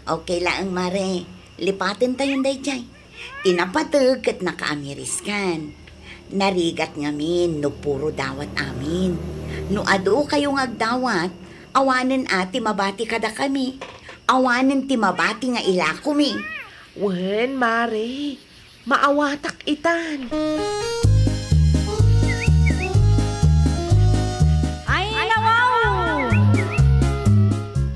Okay laeng, Mare. Lipatentayon daydiay. Ti napateg ket nakaamiriskan. Narigat ngamin no puro dawat amin. No adu kayo nga agdawat, awanen a ti mabati kadakami. Awanen ti mabati nga ilakomi. Wen, Mare. Maawatak itan. Ay, nawaw!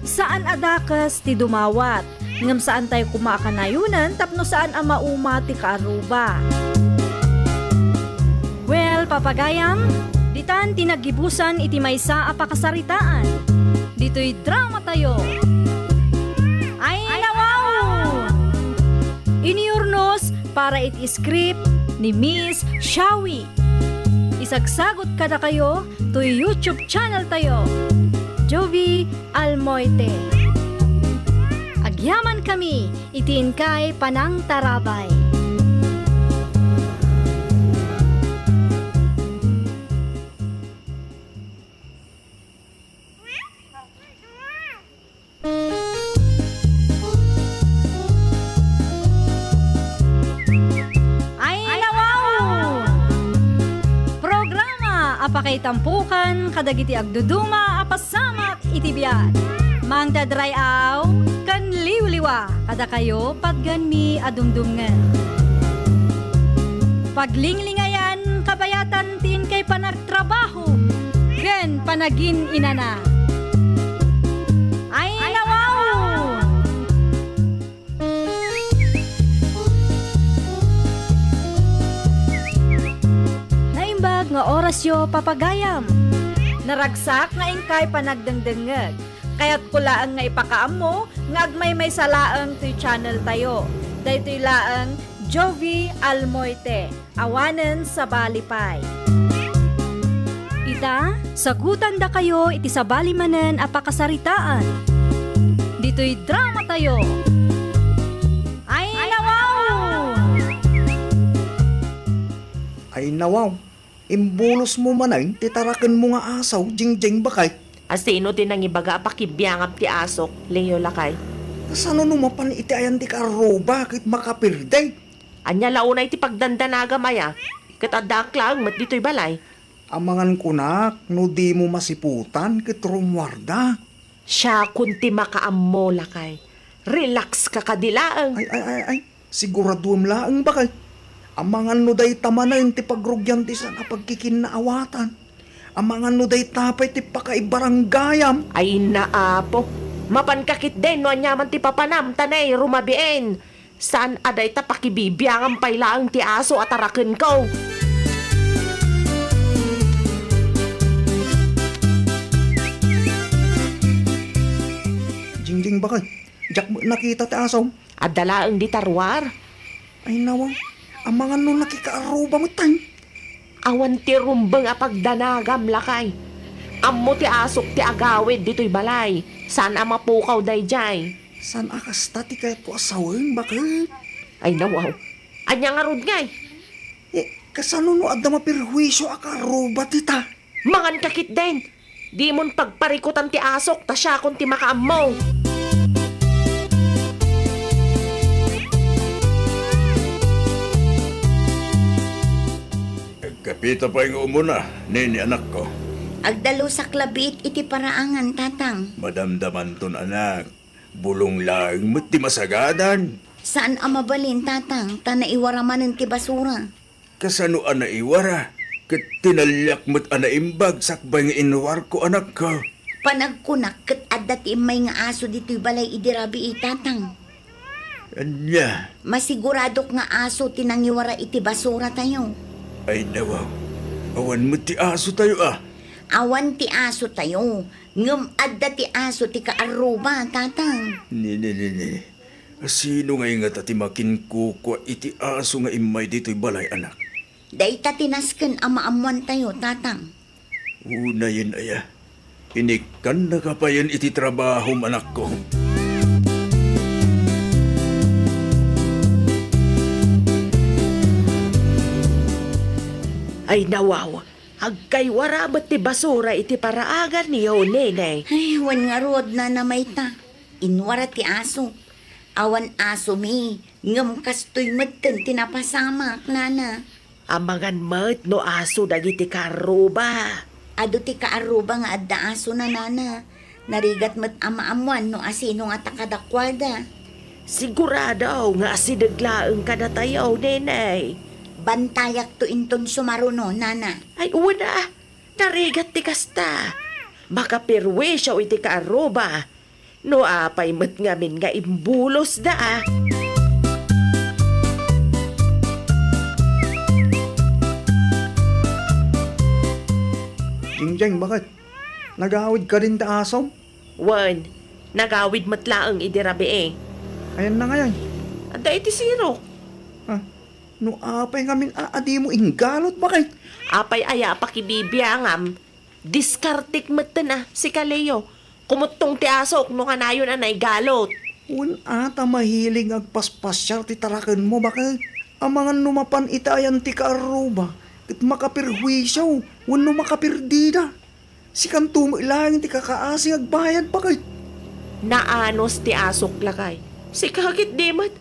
Saan a dakes ti dumawat, ngem saantay koma a kanayonen tapno saan a mauma ti kaaruba. Well, papagayam, ditan ti naggibusan iti maysa a pakasaritaan. Ditoy dramatayo. Ay, nawaw! Inurnos para iti script ni Miss Shawi. Isagsagut kadakayo toy YouTube channel tayo, Jovie Almoite. Agyamankami iti inkay panangtarabay. Ay, nawaw! Tampukan kadagiti agduduma a pasamak iti biag. Mangted ray-aw ken liwliwa kadakayo patgenmi a dumdumngeg. Paglinglingayan kabayatan ti inkay panagtrabaho ken panagin-inana. Ay, nawaw! Naimbag nga orasyo, papagayam. Naragsak nga inkay panagdengdengngeg. Kayatko laeng nga ipakaammo nga agmaymaysa laeng toy channel tayo. Daytoy laeng Jovi Almoite. Awanen sabali pay. Ita, sagutandakayo iti sabali manen a pakasaritaan. Ditoy dramatayo. Ay, nawaw! Ay, nawaw! Imbulosmo manen ti tarakenmo nga aso, Jingjing, baket. A sino ti nangibaga a pakibiangam ti asok, Leo, lakay? Kasano no mapan iti ayan ti kaarruba ket makapirdi? Ania la unay ti pagdandanagam aya? Ket addaak laeng met ditoy balay. Amangan kunak no dimo masiputan ket rummuarda. Siakon ti makaammo, lakay. Relax ka kadi laeng. Ay, ay, ay, ay. Siguraduem laeng, baket. Amangan no dayta manen ti pagrugian ti saan a pagkikinnaawatan. Amangan no dayta pay ti pakaibaranggayam. Ay, inna, Apo. Mapanka ketdin no aniaman ti papanam, ta nay, rumabiin. Saan a dayta pakibibiangam pay laeng ti aso a tarakenko. Jingjing, baket, diak met nakita ti asom. Adda laeng dita ruar. Ay, nawaw, amangan no nakikaarruba metten. Awan ti rumbeng a pagdanagam, lakay. Ammo ti asok ti agawid ditoy balay. Saan a mapukaw daydiay. Saan a kasta ti kayatko a sawen, baket? Ay, nawaw. Ania ngarud ngay? Eh, kasano no adda maperhuisio a kaarruba dita? Mangan ka ketdin! Dimon pagparikutan ti asok ta siakon ti makaammo. Agkapita pay nga umuna, nini, anakko. Agdalusak labiit iti paraangan, tatang. Madamdamanton, anak. Bulong laeng met ti masagadan. Saan a mabalin, tatang, ta naiwara manen ti basura. Kasano a naiwara? Ket tinaliak met a naimbag sakbay nga inwarko, anakko. Panagkunak ket adda ti immay nga aso ditoy balay idi rabii, tatang. Ania? Masiguradok nga aso ti nangiwara iti basuratayo. Ay, nawaw. Awan met ti asotayo, a. Awan ti asotayo, ngem adda ti aso ti kaarruba, tatang. Ni, ni, ni, ni. Sino ngay ngata ti makinkukua iti aso nga immay ditoy balay, anak? Dayta ti nasken a maammoantayo, tatang. Unayen aya. Inikkannaka payen iti trabahom, anakko. Ay, nawaw, agkaywara met ti basura iti paraanganyo, nene. Ay, wen ngarud, nana, mayta. Inwara ti aso. Awan asomi, ngem kastoy metten ti napasamak, nana. Amangan met no aso dagiti kaarruba. Adu ti kaarruba nga adda asona, nana. Narigat met a maammoan no asino ngata kadakuada. Sigurado nga asideg laeng kadatayo, nene. Bantayakto inton sumaruno, nana. Ay, wen a. Narigat ti kasta. Makaperwisio iti kaarruba. No apay met ngamin nga imbulosda, a. Jingjing, baket? Nagawid kadin ti asom? Wen, nagawid met laeng idi rabii. Ayanna ngay? Adda iti sirok. Ah, no apay ngamin a adimo inggalot, baket? Apay aya a pakibibiangam? Diskartek metten a, sika Leo. Kumuttong ti asok no kanayon a naigalot. Wen a ta mahilig nga agpaspasiar ti tarakenmo, baket? Amangan no mapan iti ayan ti kaarruba, ket makaperhuisio wenno makaperdida. Sikanto met laeng ti kakaasi nga agbayad, baket? Naanus ti asok, lakay. Sika ketdi met.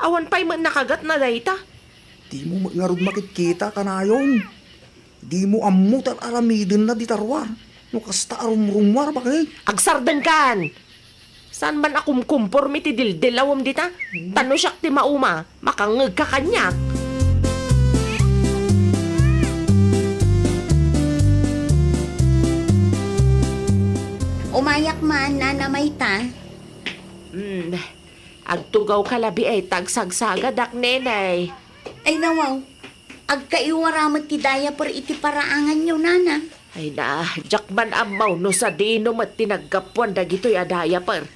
Awan pay met nakagatna dayta. Dimo met ngarud makitkita kanayon. Dimo ammo ti ar-aramidenna dita ruar. No kasta a rumrumuar, baket? Agsardengkan! Saan man a kumkumpormi ti dildilawem dita? Hmm. Ta no siak ti mauma, makangngegka kaniak. Umayak man, Nana Mayta. Hmm. Agtugawka labi ay ta agsagsagadak, Nenay. Ay, nawaw. Agkaiwara met ti diaper iti paraanganyo, Nana. Ay na, diak man ammo no sadino met ti naggapuan dagitoy a diaper.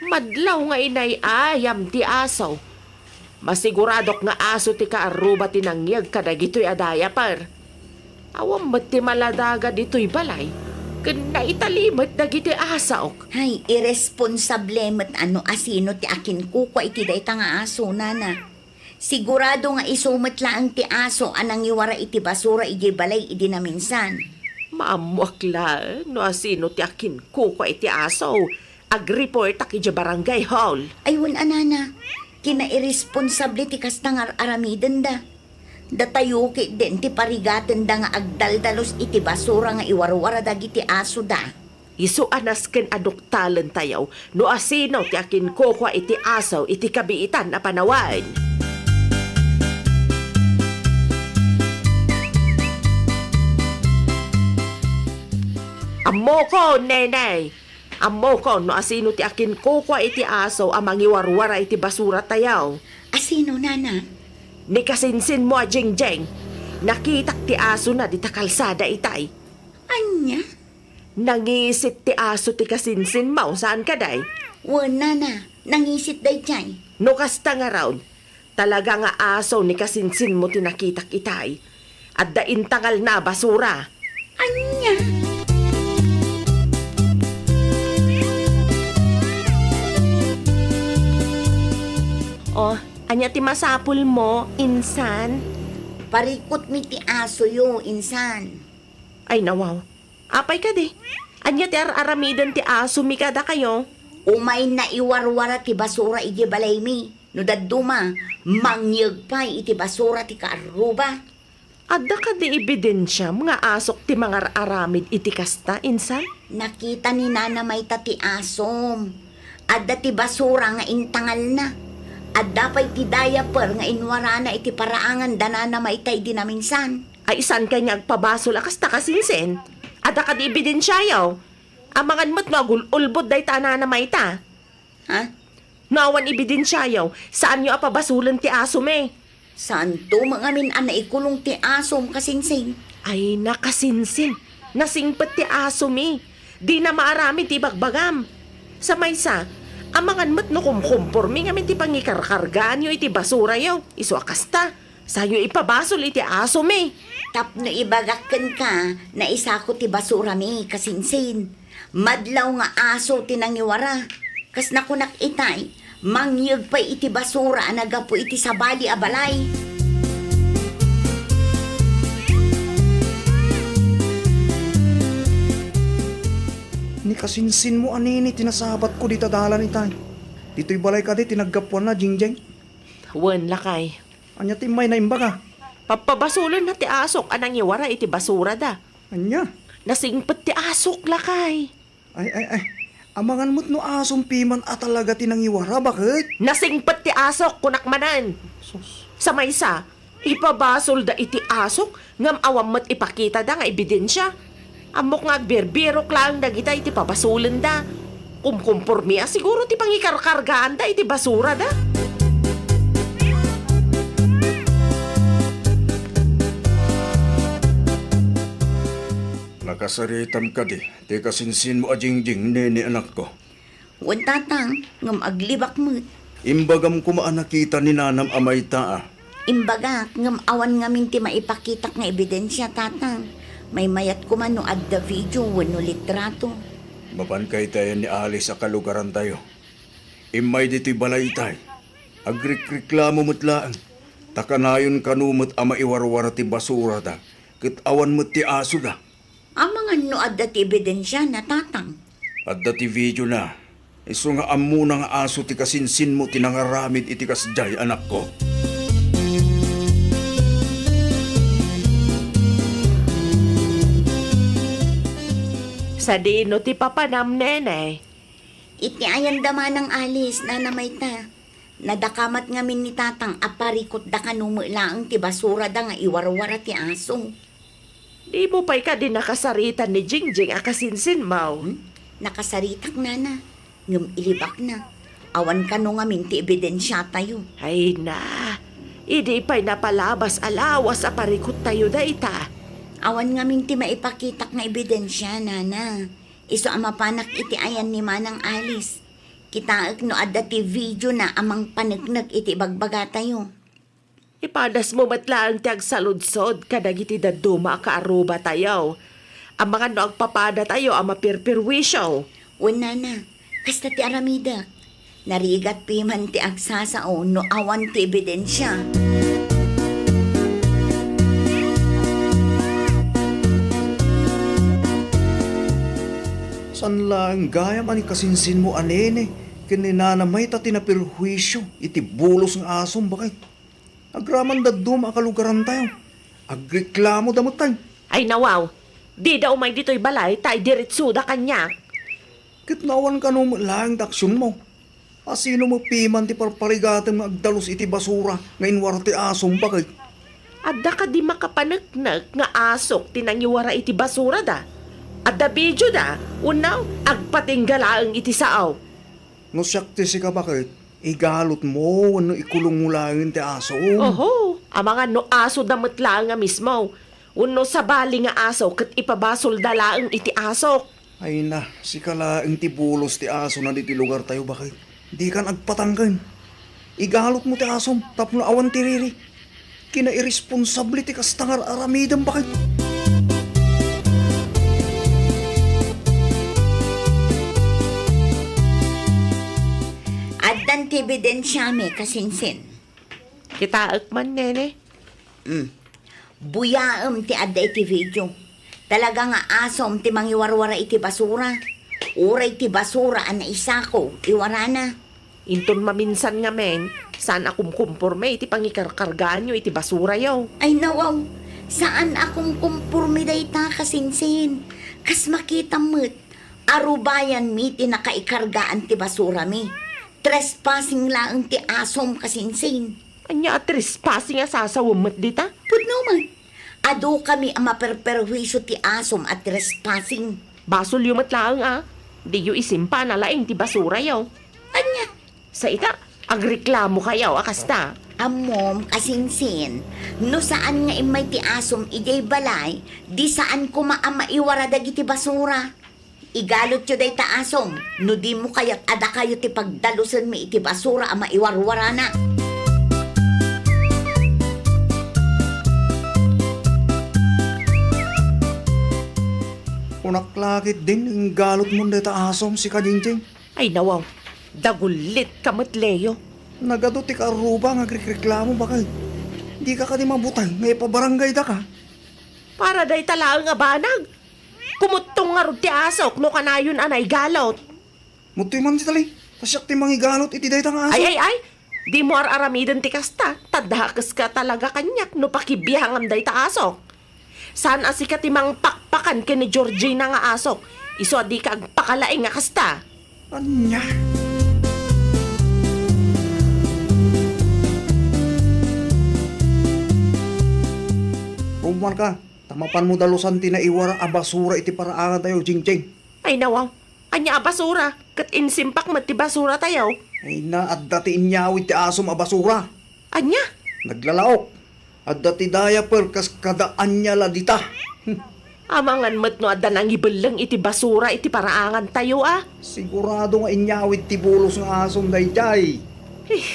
Madlaw nga inay-ayam ti aso. Masiguradok nga aso ti kaarruba ti nangyeg kadagitoy a diaper. Awan met ti maladaga ditoy balay, ken naitali met dagiti asok. Hay, irresponsable met a no asino ti akinkukua iti dayta nga aso, Nana. Sigurado nga isu met laeng ti aso a nangiwara iti basura idiay balay idi naminsan. Maammoak laeng no asino ti akinkukua iti aso. Agreportak idiay barangay hall. Ay, wen a, Nana, kinairresponsable ti kasta nga ar-aramidenda. Datayo ketdin ti parigatenda nga agdaldalus iti basura nga iwarwara dagiti asoda. Isu a nasken a duktalentayo no asino ti akinkukua iti aso iti kabiitan a panawen. Ammokon, Nenay! Ammokon no asino ti akinkukua iti aso a mangiwarwara iti basuratayo. Asino, Nana? Ni kasinsinmo a Jingjing. Nakitak ti asona dita kalsada itay. Ania? Nangisit ti aso ti kasinsinmo, saan kadi? Wen, Nana, nangisit daydiay. No kasta ngarud, talaga nga aso ni kasinsinmo ti nakitak itay. Adda intangalna a basura. Ania? Oh, ania ti masapulmo, insan? Parikutmi ti asoyo, insan. Ay, nawaw. Apay kadi? Ania ti ar-aramiden ti asomi kadakayo? Umay naiwarwara ti basura idiay balaymi. No dadduma, mangyeg pay iti basura ti kaarruba. Adda kadi ebidensiam nga asok ti mangar-aramid iti kasta, insan? Nakita ni Nana Mayta ti asom. Adda ti basura nga intangalna. Adda pay ti diaper nga inwarana iti paraangan da Nana Mayta idi naminsan. Ay, saan kay nga agpabasol a kasta, kasinsin? Adda kadi ebidensiayo? Amangan met no agul-ulbod dayta a Nana Mayta. Ha? No awan ebidensiayo, saanyo a pabasolen ti asomi. Saanto met ngamin a naikulong ti asom, kasinsin. Ay, nakasinsin. Nasingpet ti asomi. Dina maaramid ti ibagbagam. Sa maysa, amangan met no kumkumpormi ngamin ti pangikarkargaanyo iti basurayo. Isu a kasta, sayo ipabasol iti asomi. Tapno ibagak kenka, naisako ti basurami, kasinsin. Madlaw nga aso ti nangiwara. Kas nakunak itay, mangyeg pay iti basura a naggapu iti sabali a balay. Ni kasinsinmo a nini ti nasabatko dita dalan itay. Ditoy balay kadi ti naggapuanna, Jingjing? Wen, lakay. Ania ti immayna imbaga? Pappabasolenna ti asok a nangiwara iti basurada. Ania? Nasingpet ti asok, lakay. Ay, ay, ay. Amangan met no asom piman a talaga ti nangiwara, baket? Nasingpet ti asok, kunak manen. Sus. Sa maysa, ipabasolda iti asok, ngem awan met ipakitada nga ebidensia. Ammok nga agbirbirok laeng dagita iti pabasolenda. Kumkumpormi a siguro ti pangikarkargaanda iti basurada. Nakasaritam kadi ti kasinsinmo a Jingjing, nini, anakko? Wen, tatang, ngem aglibak met. Imbagam koma a nakita ni nanam a mayta a. Imbagak, ngem awan ngamin ti maipakitak nga ebidensia, tatang. Maymayat koma no adda video wenno litrato. Mapan kaytayan ni Alice a kalugarantayo. Immay ditoy balay itay. Agrikriklamo met laeng. Ta kanayon kano met a maiwarwara ti basurada, ket awan met ti asoda. Amangan no adda ti ebidensiana, tatang. Adda ti videona. Isu nga ammona nga aso ti kasinsinmo ti nangaramid iti kasdiay, anakko. Sadino ti papanam, Nene? Iti ayanda manang Alice, Nana Mayta. Nadakamat ngamin ni Tatang a parikutda kano met laeng ti basurada nga iwarwara ti aso. Dimo pay kadi nakasaritan ni Jingjing a kasinsinmo? Hmm? Nakasaritak, Nana. Ngem ilibakna. Awan kano ngamin ti ebidensiatayo. Ay na, idi pay napalabas a lawas a parikuttayo dayta. Awan ngamin ti maipakitak nga ebidensia, Nana. Isu a mapanak iti ayan ni Manang Alice. Kitaek no adda ti video na a mangpaneknek iti ibagbagatayo. Ipadasmo met laeng ti agsaludsod kadagiti dadduma a kaarrubatayo. Amangan no agpapadatayo a mapirpirwisyo. Wen, Nana, kasta ti aramidek. Narigat piman ti agsasao no awan ti ebidensia. Saan laeng gayam a ni kasinsinmo a Nene ken ni Nana Mayta ti naperhuisio iti bulos nga asom, baket? Agraman dadduma a kalugarantayo. Agreklamo da met tayo. Ay, nawaw. Dida umay ditoy balay ta idiretsoda kaniak. Ket no awan kano met laeng ti aksionmo, a sino met piman ti parparigatem nga agdalus iti basura nga inwar ti asom, baket? Adda kadi makapaneknek nga asok ti nangiwara iti basurada? Adda videoda? Wenno, agpatingga laeng iti sao? No siak ti sika, baket, igalotmo wenno ikulongmo laeng ti aso. Oho, amangan no asoda met laeng a mismo. Wenno sabali nga aso ket ipabasolda laeng iti asok. Ay na, sika laeng ti bulos ti asona ditoy lugartayo, baket. Dikan agpatangken. Igalotmo ti asom tapno awan ti riri. Kinairesponsable ti kasta nga ar-aramidem, baket. Addan ti ebidensiami, kasinsin. Kitaek man, Nene. Mm. Buyaem ti adda iti video. Talaga nga asom ti mangiwarwara iti basura. Uray ti basura a naisako, iwarana. Inton maminsan ngamin, saan a kumkumporme iti pangikarkargaanyo iti basurayo. Ay, nawaw, saan a kumkumporme dayta, kasinsin. Kas makitam met, arubayanmi ti nakaikargaan ti basurami. Trespassing laeng ti asom, kasinsin. Ania a trespassing a sasawem met dita? Pudno man. Adu kami a maperperhuisio ti asom a trespassing. Basolyo met laeng a diyo isimpa a nalaing ti basurayo. Ania? Sa ita, agreklamokayo a kasta. Ammom, kasinsin, no saan nga immay ti asom idiay balay, di saan koma a maiwara dagiti basura. Igalotyo dayta asom, no dimo kayat a dakayo ti pagdalusenmi iti basura a maiwarwarana. Kunak la ketdin, inggalotmon dayta asom, sika, Jingjing. Ay, nawaw, dagullitka met, Leo. Nagadu ti kaarruba nga agrikreklamo, baket. Dika kadi mabuteng nga ipabarangaydaka? Para dayta laeng a banag. Kumuttong ngarud ti asok no kanayon a naigalot. Muttoy man dita, Li, ta siak ti mangigalot iti dayta nga aso. Ay, ay, ay! Dimo ar-aramiden ti kasta, ta dakeska talaga kaniak no pakibiangam dayta asok. Saan a sika ti mangpakpakan ken ni Georgina nga asok, isu a dika agpakalaing a kasta. Ania? Rumarka, ta mapanmo dalusan ti naiwara a basura iti paraangantayo, Jingjing. Ay, nawaw. Ania a basura? Ket insimpak met ti basuratayo. Ay na, adda ti inyawid ti asom a basura. Ania? Naglalaok. Adda ti diaper kas kada ania la dita. Amangan met no adda nangibelleng iti basura iti paraangantayo a. Sigurado nga inyawid ti bulos nga asom daydiay. Eh.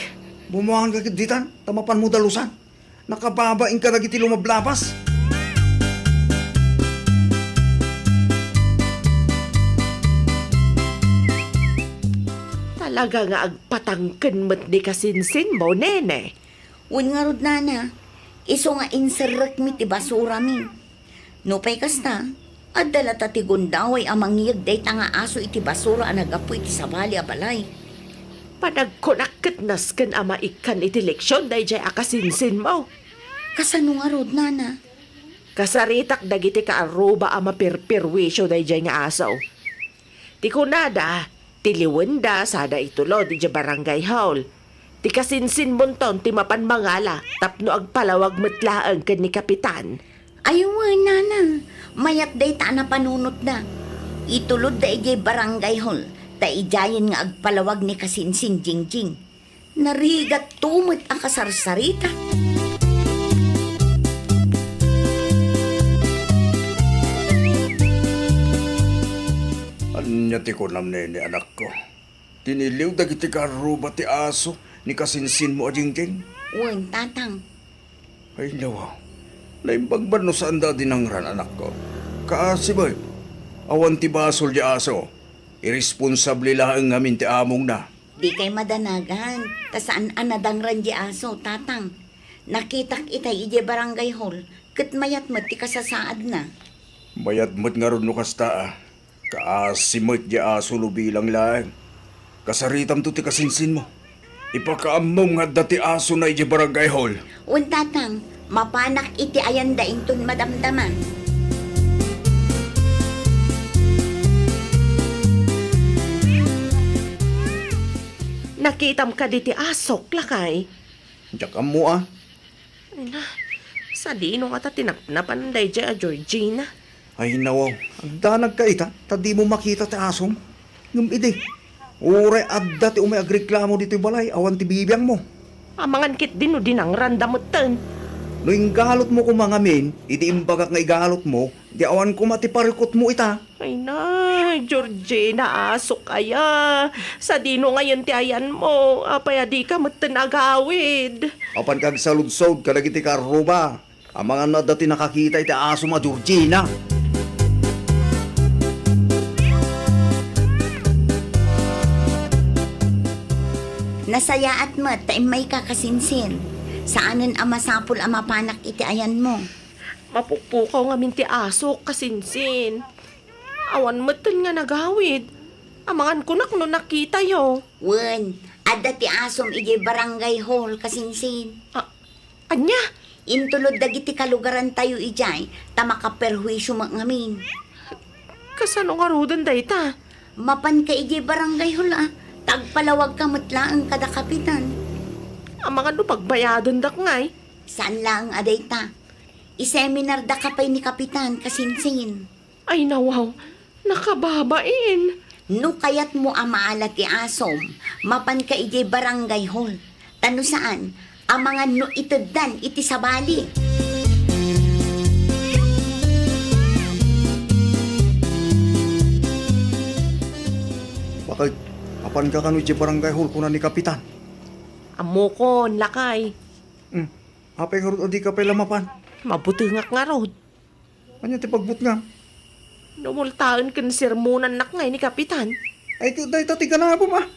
Bumawang ka ket ditan, ta mapanmo dalusan. Nakababain kadagiti lumablabas. Talaga nga agpatangken met ni kasinsinmo, Nene. Wen ngarud, Nana, isu nga inserrekmi ti basurami. Nupay kasta, adda latta ti gundaway a mangiyeg dayta nga aso iti basura a naggapu iti sabali a balay. Panagkunak ket nasken a maikkan iti leksion daydiay a kasinsinmo. Kasano ngarud, Nana? Kasaritak dagiti kaarruba a maperperwisio daydiay nga aso. Ti kunada, tiliwenda sada itulod idiay barangay hall. Ti kasinsinmonton ti mapan mangala tapno agpalawag met laeng ken ni Kapitan. Ay wen, nanang, mayat dayta a napanunotda. Itulodda idiay barangay hall, ta idiayen nga agpalawag ni kasinsin Jingjing. Narigat to met a kasarsarita. Ania ti kunam nini, anakko? Tiniliw dagiti kaarruba ti aso ni kasinsinmo a Jingjing? Wen, tatang. Ay, nawa. Naimbag man no saanda a dinangran, anakko. Kaasi met, awan ti basol diay aso. Iresponsable laeng ngamin ti amongna. Dikay madanagan, ta saan a nadangran diay aso, tatang. Nakitak itay idiay barangay hall, ket mayat met ti kasasaadna. Mayat met ngarud no kasta, a. Kaasi met diay aso no bilang laeng. Kasaritamto ti kasinsinmo. Ipakaammom nga adda ti asona idiay barangay hall. Wen, tatang, mapanak iti ayanda inton madamdama. Nakitam kadi ti asok, lakay? Diak ammo, a. Ay na, sadino ngata ti napnapan daydiay a Georgina? Ay, nawaw. Agdanagka ita, ta dimo makita ti asom. Ngem idi, uray adda ti umay agreklamo ditoy balay, awan ti bibiangmo. Amangan ketdi no dinangranda metten. No inggalotmo koma ngamin, idi imbagak nga igalotmo, di awan koma ti parikutmo ita. Ay na, Georgina, asok aya. Sadino ngayen ti ayanmo? Apay a dika metten agawid? Apanka agsaludsod kadagiti kaarruba. Amangan no adda ti nakakita iti asom a Georgina. Nasayaat met ta immayka, kasinsin. Saanen a masapul a mapanak iti ayanmo. Mapukpukaw ngamin ti asok, kasinsin. Awan metten nga nagawid. Amangan kunak no nakitayo. Wen, adda ti asom idiay barangay hall, kasinsin. A-, ania? Intulod dagiti kalugarantayo idiay, ta makaperhuisio met ngamin. Kasano ngaruden dayta? Mapanka idiay barangay hall, a, ta agpalawagka met laeng kada kapitan. Amangan no pagbayadendak ngay? Saan laeng a dayta. Iseminardaka pay ni kapitan, kasinsin. Ay, nawaw, nakababain. No kayatmo a maala ti asom, mapanka idiay barangay hall. Ta no saan, amangan no iteddan iti sabali. Bakit? Apanka kano idiay barangay hall, kuna ni kapitan. Ammokon, lakay. Hmm. Apay ngarud a dika pay la mapan? Mabutengak ngarud. Ania ti pagbutngam? Numultaen ken sermonannak ngay ni kapitan. Ay, ket dayta ti ganabem, a.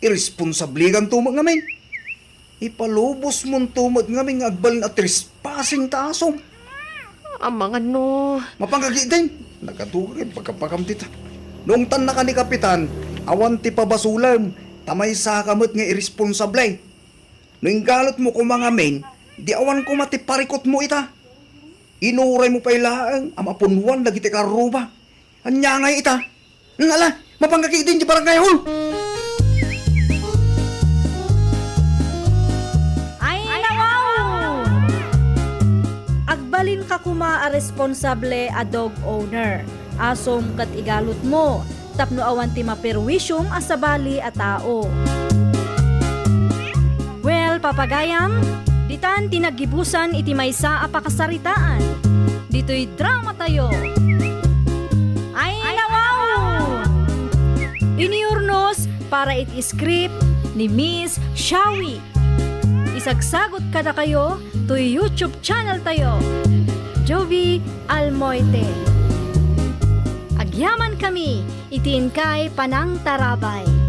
Iresponsablekanto met ngamin. Ipalubosmonto met ngamin nga agbalin a trespassing ta asom. Amangan no. Mapanka ketdin. Nagadu ket pagkapakam dita. Naungtannaka ni kapitan, awan ti pabasolem, ta maysaka met nga iresponsable. No inggalotmo koma ngamin, di awan koma ti parikutmo ita. Inuraymo pay laeng a mapunwan dagiti karruba. Ania ngay ita? Ngala, mapanka ketdin ti barangay hall. Ay, nawaw! Agbalinka koma a responsable a dog owner. Asom ket igalotmo, tapno awan ti maperwisiom a sabali a tao. Well, papagayam, ditan ti naggibusan iti maysa a pakasaritaan. Ditoy dramatayo. Ay, nawaw! Iniurnos para iti script ni Miss Shawi. Isagsagut kadakayo toy YouTube channel tayo, Jovi Almoite. Agyaman kami iti inkay panangtarabay.